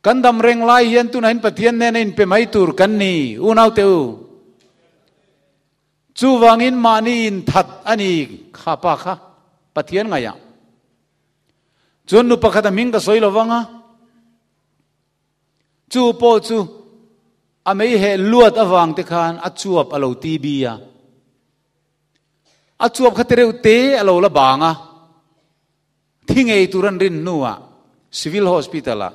Speaker 1: Kan dam reng lai hian tunah hian Pathian hnena inpe mai tur kan ni, unau te u. Chuvangin mahni inthat a ni kha pa kha Pathian ngaihah. Chuan nu pakhat a hming ka sawi lo vang a. Chu pawh chu a mei heh luat avang te khan a chuap a lo TB a. A chuap kha tereuh te a lo la bang a. Thi ngei tur an rin hnuah Civil Hospital ah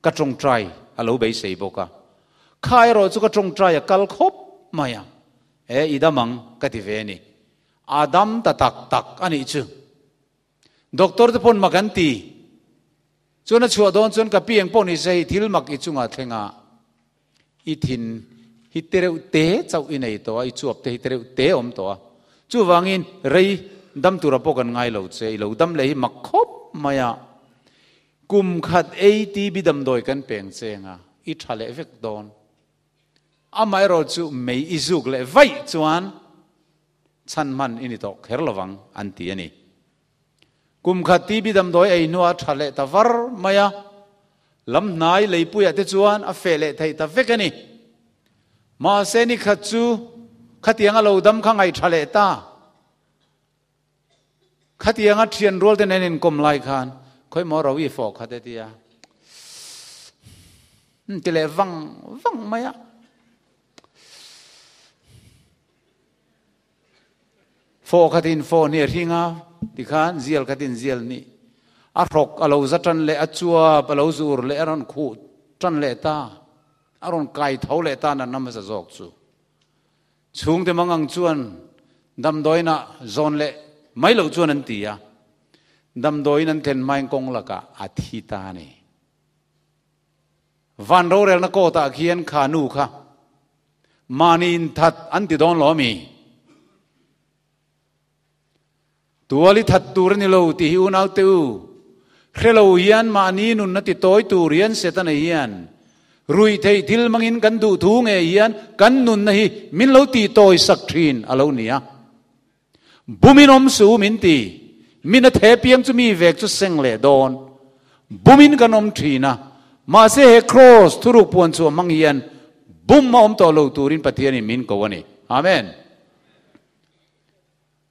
Speaker 1: ka tawngtai a lo beisei bawk a. Kha erawh chu ka tawngtai a kal khawp mai a. E i dam ang ka ti ve a ni. A dam ta tak tak a nih chu. Doctor te pawn mak an ti. Chuan a chhuah dawn chuan ka pi eng pawh ni se hei thil mak i chungah thleng a, i thin hi tereuh te chauh i nei tawh a, i chuap te hi tereuh te a awm tawh a. Chuvangin rei dam tura pawh kan ngai lo che, i lo dam leh hi mak khawp mai a. Kum khat ATB damdawi kan peng cheng a, i tha leh vek dawn. Amaherawhchu mei i zuk leh vaih chuan. Chhan hman i ni tawh kher lovang an ti a ni. Kum khat TB damdawi ei hnuah a tha leh ta var mai a, lam hnai leipuiah te chuan a feh leh theih ta vek a ni. Mahse ni khat chu khatiang a lo dam kha ngaih tha leh ta. Khatianga thian rual te nen inkawm lai khan khawi maw ro i fawh khat e tia ti leh vang vang mai a. Fawh khatin fawh hnih a hring a, tikhan zial khatin zial hnih. A hrawk a lo za tan leh a chuap a lo zur leh a rawn khuh tan leh ta. A rawn kai tho leh ta natna hmasa zawk chu. Chhungte mangang chuan damdawiinah zawn leh mai loh chuan an ti a. Damdawiin an thlen hmain kawng lakah a thi ta a ni. Van rorelna kawtah khian kha nu kha mahni inthat an ti dawn lo ami? Tual i that tur a ni lo tih hi unaute u, hre lo hian mahni nunna ti tawi tur hian Setana hian ruih theih thil hmangin kan duh thu ngei hian kan nunna hi min lo tih tawi sak thin a lo ni a. Bumin awm su min ti, min a the piang chu mi vek chu seng leh dawn. Bumin kan awm thin a, mahse he kraws thuruk puan chhuah hmang hian bum a awm tawh lo turin Pathianin min ko a ni. Amen.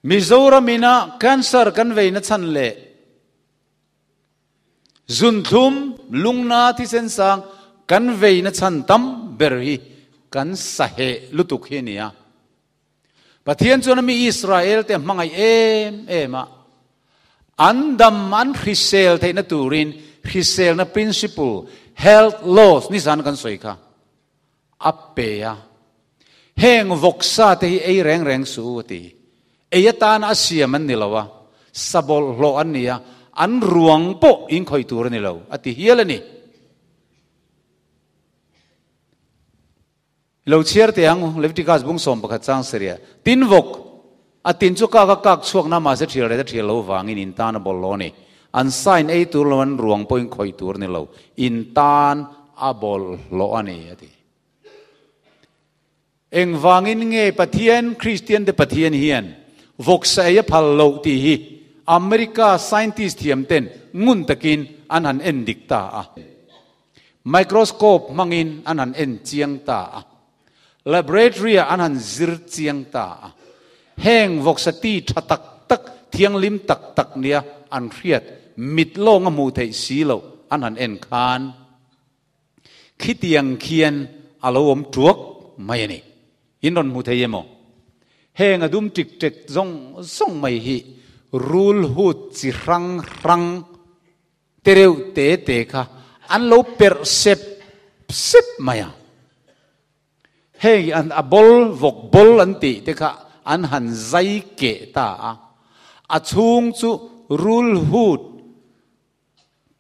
Speaker 1: Mizoram ina cancer kan veina chhan leh zunthlum, lungna, thisen sang kan veina chhan tam ber hi kan saheh lutuk hi a ni a. Pathian chuan a mi Israel te hmangaih em em a, an dam an hrisel theihna turin hriselna principle, health laws nizan kan sawi kha a pe a. Heng vawksa te hi ei reng reng suh u a ti. Ei atana a siam an ni lo a, sa bawlhhlawh an ni a, an ruang pawh inkhawih tur a ni lo a ti hial a ni. Lo chhiar teh ang, Leviticus bung 11 chang saria. Tin vawk, a tin chu kak a kak chhuak na mahse thial ret a thial lo vangin in tan a bawlh lo a ni. An sign ei tur lo an ruang pawhin khawih tur a ni lo, in tan a bawlh hlawh a ni a ti. Engvangin nge Pathian, Kristian te Pathian hian vawksa ei a phal loh tih hi America scientist thiam ten ngun takin an han en dik ta a. Microscope hmangin an han en chiang ta a, laboratory-ah an han zir chiang ta a. Heng vawksa ti tha tak tak, thianghlim tak tak nia an hriat, mit lawng a hmuh theih si loh an han en khan khitiang khian a lo awm tuak mai a ni. In rawn hmu thei emaw? Heng a dum ṭik ṭek zawng zawng mai hi rulhut chi hrang hrang, Te reuh te te kha an lo perh sep sep mai a. Hei an a bol, vawk bol an tih te kha an han zai keh ta a. A chhung chu rulhut,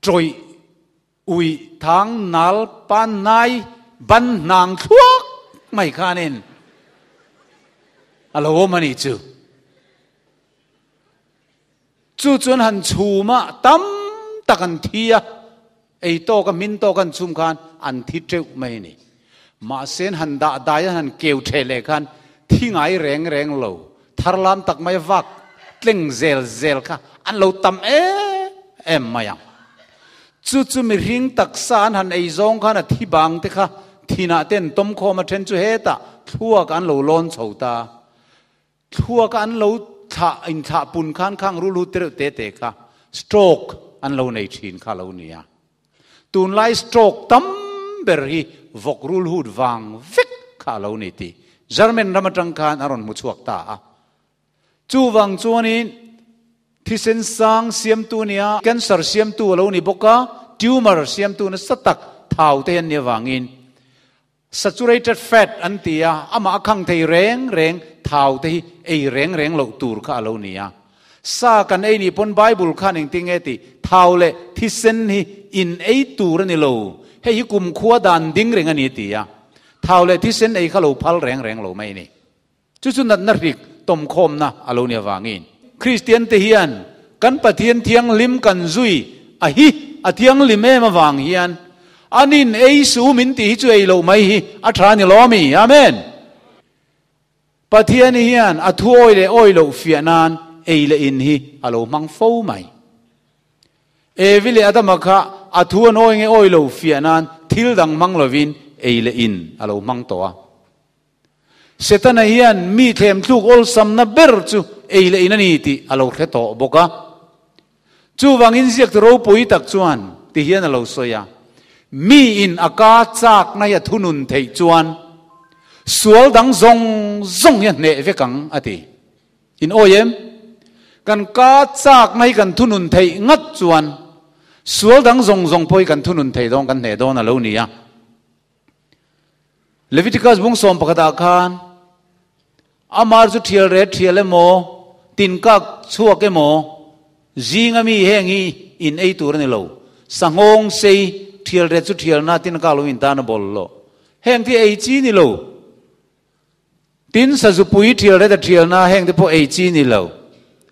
Speaker 1: tawih, uih, thang, nal, pan, nai, ban, hnang thluak mai khanin a lo awm a nih chu. Chu chuan han chhum a, tam tak an thi a, ei tawk a, hmin tawk an chhum khan an thi teuh mai a ni. Mahse an han dah dai a, han keu theh leh khan thi ngai reng reng lo, thar lam tak mai vak tleng zel zel kha an lo tam em em mai ang. Chu chu mihring taksa an han ei zawng khan a thi bang te kha thinah te an tawm khawm a, then chu hetah thluak an lo lawn chho ta. Thluak an lo thlah inthlah pun khan khang rulhu tereuh te te kha stroke an lo nei thin kha lo nia. Tunlai stroke tam ber hi vawk rulhut vang vek kha a lo ni tih German ram atang khan a rawn hmu chhuak ta a. Chuvang chuanin thisen sang siamtu nia, cancer siamtu a lo ni bawk a, tumor siamtu nasa tak thau te hi an nih avangin Saturated fat an ti a, amah a khang thei reng reng thau te hi ei reng reng loh tur kha a lo ni a. Sa kan ei nih pawn Bible khan engtin nge tih, thau leh thisen hi in ei tur a ni lo, hei hi kumkhua dan ding reng a ni ti a. Thau leh thisen ei kha lo phal reng reng lo mai a ni. Chu chu natna hrik tawmkhawmna a lo ni avangin Kristian te hian kan Pathian thianghlim kan zui a hi a thianghlim em avang hian anin ei su min tih hi chu ei loh mai hi a tha ni lo ami? Amen! Pathian hian a thu awi leh awi loh fiah nan ei leh in hi a lo hmang fo mai. Evi leh Adama kha a thu an awi nge awi lo fiah nan thil dang hmang lovin ei leh in a lo hmang tawh a. Setana hian mi thlemthluk awlsamna ber chu ei leh in a ni tih a lo hre tawh bawk a. Chuvangin ziaktu ropui tak chuan ti hian a lo sawi a, Mi in a ka chakna hi a thunun theih chuan sual dang zawng zawng hi a hneh vek ang a ti. In awi em? Kan ka chakna hi kan thunun theih ngat chuan sual dang zawng zawng pawh hi kan thunun thei dawn, kan hneh dawn a lo ni a. Leviticus bung sawm pakhatah khan Amar chu thial ret thial emaw, tin kak chhuak emaw, zinga mi heng hi in ei tur a ni lo. Sanghawng sei thial ret chu thialna tin kak lo in tan a bawl lo. Heng te ei chi ni lo. Tin sazupui thial ret a thialna heng te pawh ei chi ni lo.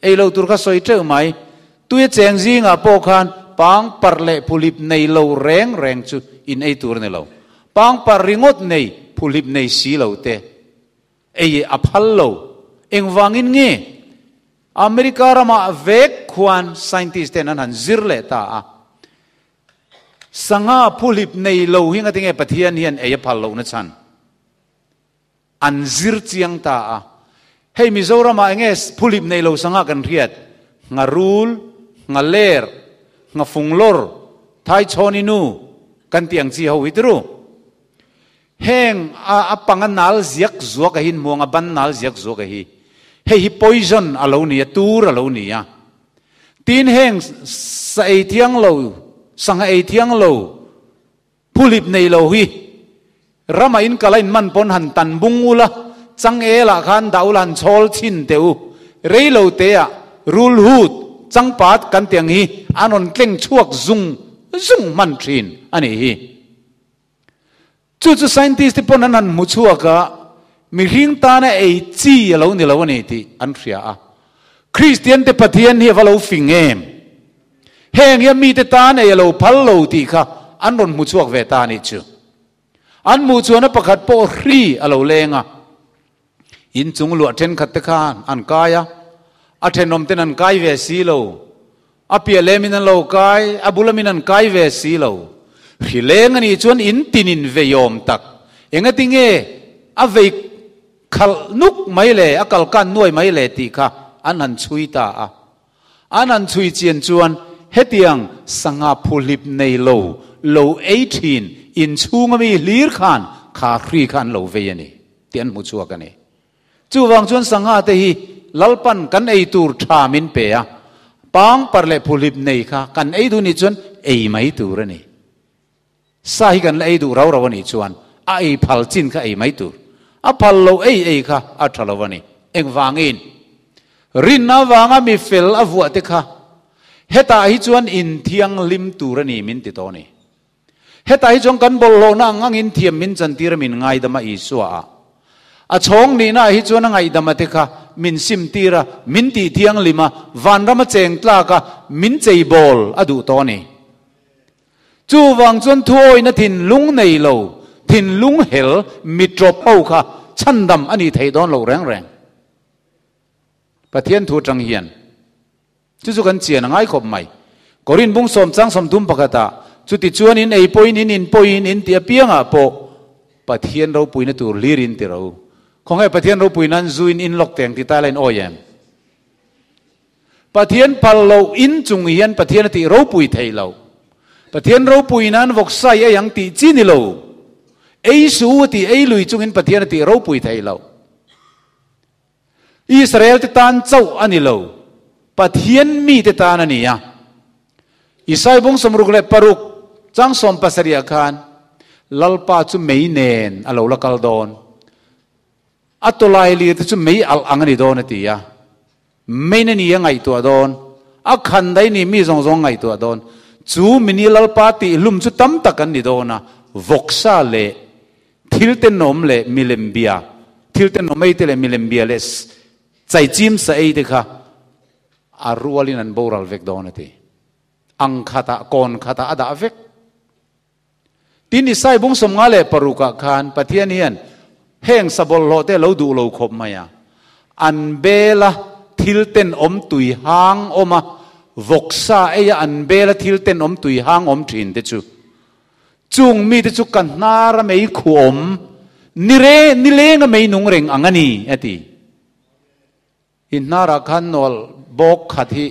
Speaker 1: Ei lo tur kha sawi teuh mai. Tuia cheng zingah pawh khan pang parh leh phuhlip nei lo reng reng chu in ei tur a ni lo. Pang parh ringawt nei, phuhlip nei si lo te. Ei a phal lo. Engvangin nge America ramah vek khuan scientist ten an han zir leh ta a, sangha phuhlip nei lo hi ngatinge Pathian hian ei a phal lohna chhan an zir chiang ta a. Hei Mizoramah enge phuhlip nei lo sangha kan hriat? Ngharul, nghaler, nghafunglawr, thaichhawninu kan tih ang chi ho hi tiru. Heng a a pang a nal ziak zuak a hi muang a ban nal ziak zuak a hi. Hei hi poison a lo ni a, tur a lo ni a. Tin heng sa ei thiang lo, sangha ei thiang lo, phulip nei lo hi rama in kal a in man pawn han tan bung ula, changel ah khan dah ula han chhawl chhin teh u. Rei lo te ah rul hut, changpat kan tih ang hi an rawn tleng chhuak zung zung hman thin a nih hi. Chu chu scientist te pawn an han hmu chhuak a, mihring tana ei chi a lo ni lo a ni tih an hria a. Kristian te Pathian hi a va lo fing em? Heng hian mite tan ei a lo phal lo tih kha an rawn hmu chhuak ve ta a nih chu. An hmuh chuan a pakhat pawh hri a lo leng a. Inchung luah thenkhat te khan an kai a, a thenawm ten an kai ve si lo. A piah lem in an lo kai, a bul amin an kai ve si lo. Hri leng a nih chuan in tin in vei awm tak. Engati nge a vei khalh nuk mai le, a kal kan nuai mai le tih kha an han chhui ta a. An han chhui chian chuan hetiang sangha phuhlip nei lo, lo ei thin inchhung ami hlir khan kha hri kha an lo vei a ni tih an hmu chhuak a ni. Chuvang chuan sangha te hi Lalpan kan ei tur tha min pe a, pangpar leh phuhlip nei kha kan ei duh nih chuan ei mai tur a ni. Sa hi kan la ei duh rau rau a nih chuan a ei phal chin kha ei mai tur. A phal lo ei ei kha a tha lo a ni. Engvangin? Rinna avanga mi fel a vuah te kha hetah hi chuan inthianghlim tur a ni min ti tawh a ni. Hetah hi chuan kan bawlhhlawhna ang angin thiam min chantir a min ngaidam a Isua a. A chhawng nihna ah hi chuan a ngaihdam a te kha min simtir a, min tih thianghlim a, vanram a cheng tlak a, min cheibawl a duh tawh a ni. Chuvang chuan thuawina thinlung nei lo, thinlung hel, mitrawp ho kha chhandam a nih theih dawn lo reng reng. Pathian thu atang hian chu chu kan chian a ngai khawp mai. Korin bung sawm chang 31 ah chuti chuan in ei pawhin in in pawhin in ti apiangah pawh Pathian ropuina tur hlir in ti ro. Khawnge Pathian ropuina an zu in in lawk teng ti ta la in awi em? Pathian phal loh in chung hian Pathian a tih ropui thei lo. Pathian ropui nan vawksai ei ang tih chi ni lo. Ei su a tih ei lui chungin Pathian a tih ropui thei lo. Israel te tan chauh a ni lo. Pathian mi te tan a ni a. Isai bung 66 chang 17 ah khan Lalpa chu mei nen a lo la kal dawn. A tawlai lir te chu mei alh ang a ni dawn a ti a. Main a ni a ngaihtuah dawn, a khan daih ni mi zawng zawng ngaihtuah dawn. Chu mini Lalpa tih hlum chu tam tak an ni dawn a, vawksa leh thil tenawm leh milem bia, thil tenawm ei te leh milem bia leh chaichim sa ei te kha a rualin an boral vek dawn a ti. Ang khatah, kawn khatah a dah vek. Tin Isai bung 56 ah khan Pathian hian Heng sa bawlhhlawh te a lo duh lo khawp mai a. An bela thil tenawm tui hang awm a, vawksa eia an bela thil tenawm tui hang awm thin te chu. Chung mite chu ka hnar a mei khuawm, ni re, ni leng a mei nung reng ang a ni, a ti. I hnarah khan nawlh bawk khat hi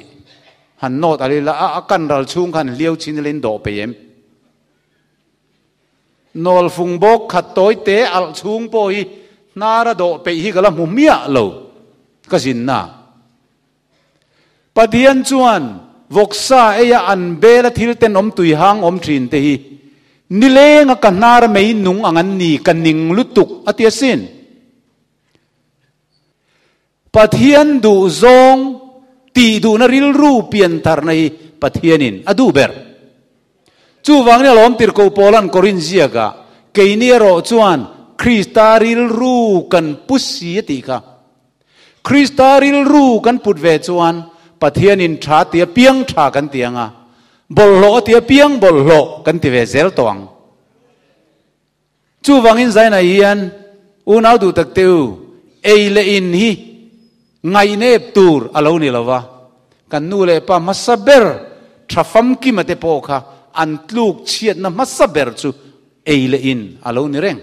Speaker 1: han nawt a lila a, a kan ral chhung khan hliau chin ila in dawh peih em? Nawlh fung bawk khat tawi te alh chhung pawh hi hnara dawh peih hi ka la hmu miah lo ka zinna. Pathian chuan vawksa eia an bela thil tenawm tui hang awm thin te hi nilenga ka hnara mei nung ang an ni ka ning lutuk a ti asin. Pathian duh zawng tih duhna rilru piantharna hi Pathianin a duh ber. Chuvangin a lawm tirhkoh Paula'n Korinth ziakah, Keini erawh chuan Krista rilru kan pu si a tih kha. Krista rilru kan put ve chuan Pathianin tha tia piang tha kan ti ang a, bawlhhlawh a tia piang bawlhhlawh kan ti ve zel tawh ang. Chuvangin Zainah hian unau duh tak te u, ei leh in hi ngaihnep tur a lo ni lo va, kan nu leh pa hmasa ber tha famkima te pawh kha an tluk chhiatna hmasa ber chu ei leh in a lo ni reng.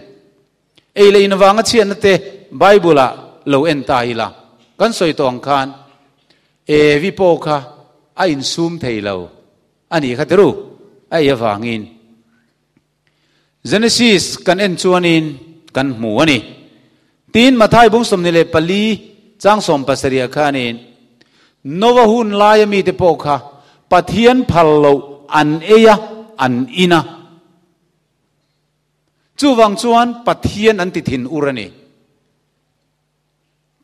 Speaker 1: Ei leh in avanga chhiatna te Bible-ah lo en ta ila, kan sawi tawh ang khan Evi pawh kha a insum thei lo a nih kha tiru, a ei avangin. Genesis kan en chuanin kan hmu a ni. Tin, Mathai bung 24 chang 70 khanin Nova hun laia mite pawh kha Pathian phal loh an ei a, an in a. Chuvang chuan Pathian an ti thin ur a ni.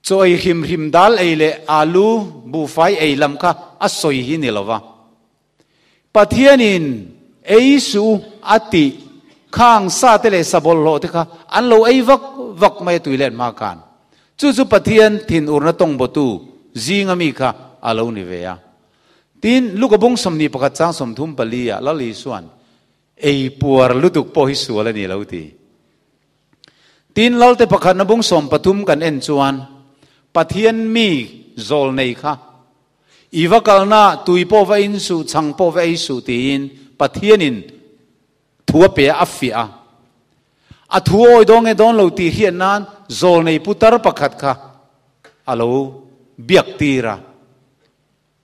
Speaker 1: Chaw ei hrim hrim dal ei leh alu buhfai ei lam kha a sawi hi ni lova. Pathianin ei suh a tih khang sa te leh sa bawlhhlawh te kha an lo ei vak vak mai a tui let hma khan. Chu chu Pathian thinurna tawngbaw-tu zinga mi kha a lo ni ve a. Tin, Luka bung 21 chang 34 ah Lal Isua'n ei puar lutuk pawh hi sual a ni lo ti. Tin, Lalte pakhatna bung 13 kan en chuan Pathian mi zawl nei kha I va kalna tui pawh va in suh, chhang pawh va ei suh tiin Pathianin thu a pe a, a fiah a. A thu awi dawn nge dawn lo tih hriat nan zawlnei putar pakhat kha a lo biak tir a.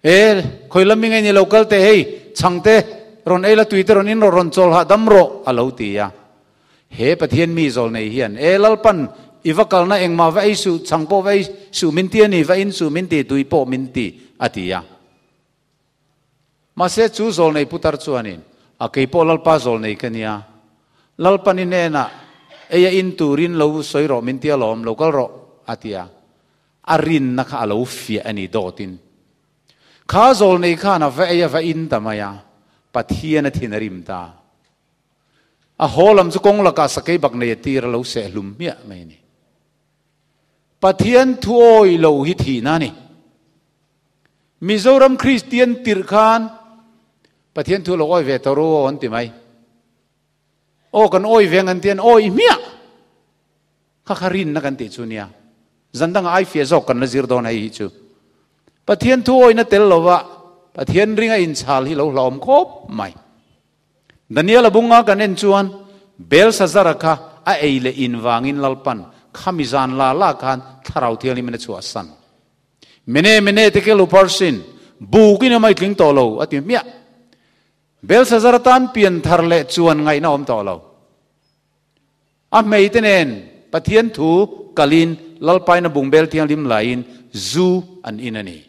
Speaker 1: E, khawi lam mi ngei ni lo kal teh hei, chhang te rawn ei la, tui te rawn in rawh, rawn chawl hahdam rawh a lo ti a. He Pathian mi zawlnei hian, E Lalpan, i va kalna engmah va ei suh, chhang pawh va ei suh min ti a ni, va in suh min ti, tui pawh min ti, a ti a. Mahse, chu zawlnei putar chuanin, A kei pawh Lalpa zawlnei ka nia, Lalpan i hnenah ei a in turin lo sawi rawh min ti alawm, lo kal rawh, a ti a. A rinna kha a lo fiah a ni dawtin. Kha zawlnei khan a va ei a va in ta mai a, Pathian a thin a rim ta. A haw lam chu kawng lakah sakei bak nei a tir a lo seh hlum hmiah mai a ni. Pathian thuawi lo hi thihna a ni. Mizoram Kristian tirh khan Pathian thu lo awi ve tawh ru aw an ti mai. Aw kan awi ve ang an ti an awi hmiah. Kha kha rinna kan tih chu nia. Zan dangah ai fiah zawk kan la zir dawn hei hi chu. Pathian thu awina tel lova Pathian ringa inchhal hi lo hlauhawm khawp mai. Daniel a bunga kan en chuan Belshazzar-a kha a ei leh in vangin Lalpan khami zan la la khan Thlarau Thianghlimin a chhuahsan. Mene mene tekel uparsin, bukin a mai tling tawh lo a ti hmiah. Belshazzar-a tan pian thar leh chuan ngaihna awm tawh lo. A hmeite nen Pathian thu kalin Lalpaina bungbel thianghlim laiin zu an in a ni.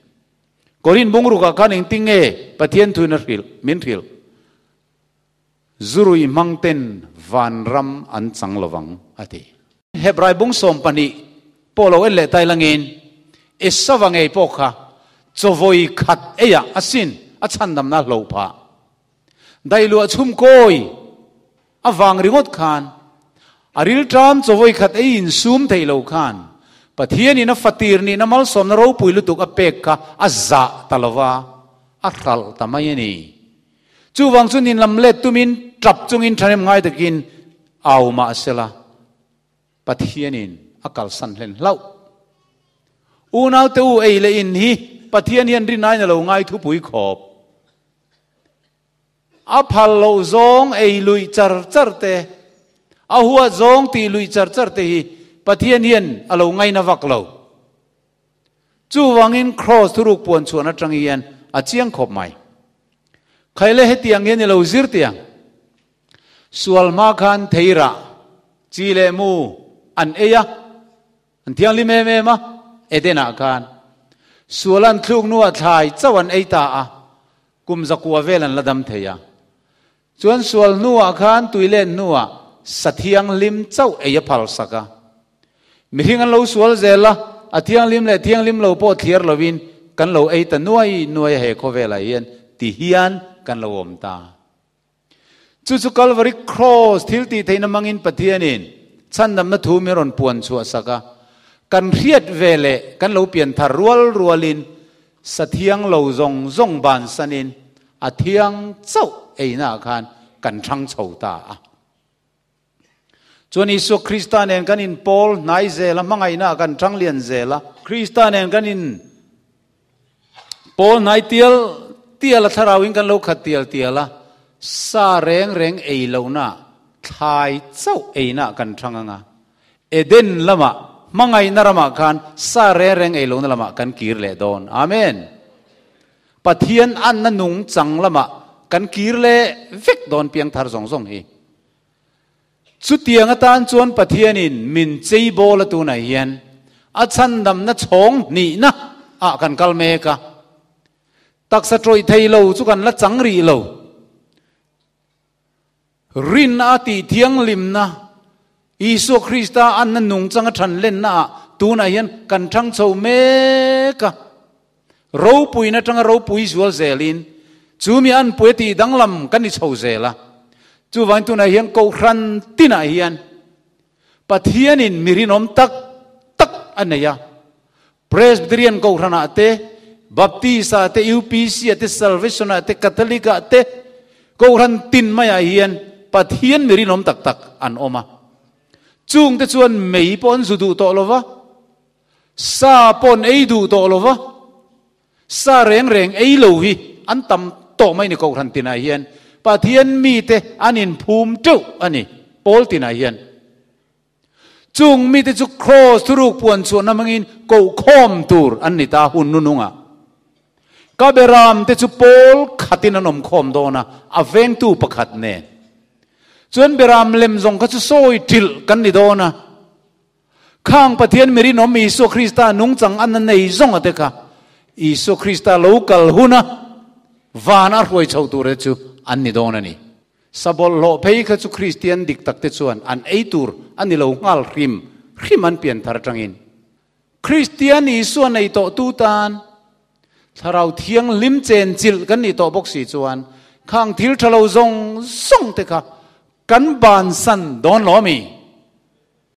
Speaker 1: Korin bungrukah khan engtin nge Pathian thuin a hrilh, min hrilh? Zurui hmang ten vanram an chang lovang, a ti. Hebrai bung 12 pawh lo en leh tai langin Esava ngei pawh kha chawvawi khat eiah a sin a chhandamna a hloh phah. Dailuah chhum kawi a vang ringawt khan a rilṭam chawvawi khat ei insum thei lo khan Pathianin a fatir nihna malsawmna ropui lutuk a pek kha a zah ta lo va, a hralh ta mai a ni. Chuvang chu ninlam let tumin ṭap chungin ṭhahnem ngai takin au mah sela, Pathianin. a kalsan hlen hlauh. Unaute u ei leh in hi Pathian hian rinaiin a lo ngai thupui khawp. A phal loh zawng ei luih char char te, a huat zawng tih luih char char te hi Pathian hian a lo ngaina vak lo. Chuvangin Kraws thuruk puan chhuan atang hian a chiang khawp mai. Khaile hetiang hian i lo zir tiang. Sual hma khan theirah chi leh mu an ei a. An thianghlim em em a, Eden-ah khan sual an thluk hnuah thlai chauh an ei ta a, kum zakua vel an la dam thei a. Chuan sual hnuah khan tui len hnuah sa thianghlim chauh ei a phal sak a. Mihring an lo sual zel a, a thianghlim leh thianghlim lo pawh thliar lovin kan lo ei ta nuai nuai a he khawvelah hian ti hian kan lo awm ta. Chu chu Kalvari Kraws thil tih theihna hmangin Pathianin chhandamna thu min rawn puan chhuah sak a. Kan hriat ve leh kan lo pian thar rual rualin sa thiang lo zawng zawng bansanin a thiang chauh einaah khan kan thang chho ta a. Chuan Isua Krista nen kan inpawl hnai zel a, hmangaihnaah kan thang lian zel a. Krista nen kan in pawl hnai tial tial a, thlarauin kan lo khat tial tial a, sa reng reng ei lohna, thlai chauh einaah kan thang ang a. Eden lamah, hmangaihna ramah khan sa reng reng ei lohna lamah kan kir leh dawn. Amen. Pathian anna nung chang lamah kan kir leh vek dawn piang thar zawng zawng hi. Chutiang atan chuan Pathianin min cheibawl a tunah hian a chhandamna chhawng hnihna ah kan kal mek a. Taksa tawih thei lo chu kan la chang rih lo. Rinna a tih thianghlimna, Isua Krista anna nungchang a than lenna ah tunah hian kan thang chho mek a. Ropuina atanga ropui zual zelin chu mi anpui a tih danglam kan ni chho zel a. Chuvangin tunah hian Kohhran tinah hian Pathianin mi rinawm tak tak a nei a. Presbyterian Kohhranah te, Baptist-ah te, UPC-ah te, Salvation-ah te, Catholic-ah te, Kohhran tin maiah hian Pathian mi rinawm tak tak an awm a. Chungte chuan mei pawh an zu duh tawh lo va. Sa pawh an ei duh tawh lo va, sa reng reng ei lo hi an tam tawh mai ni Kohhran tinah hian Pathian mite an inphum teuh a ni pawl tinah hian. Chung mite chu Kraws thuruk puan chhuahna hmangin kohkhawm tur an ni ta hun nunungah. Ka beram te chu pawl khatin an awm khawm dawn a, a vengtu pakhat nen. Chuan beram lem zawng kha chu sawi ṭilh kan ni dawn a. Khang Pathian mirinawm Isua Krista nungchang an a nei zawng a te kha Isua Krista lo kal huna van a hruai chho tur te chu an ni dawn a ni. Sabawlhhlawh phei kha chu Kristian dik tak te chuan an ei tur a ni lo nghal hrim hrim an pian thar atangin. Kristian Isua nei tawh tu tan Thlarau Thianghlim chenchilh kan nih tawh bawk si chuan khang thil tha lo zawng zawng te kha kan bansan dawn lo a mi?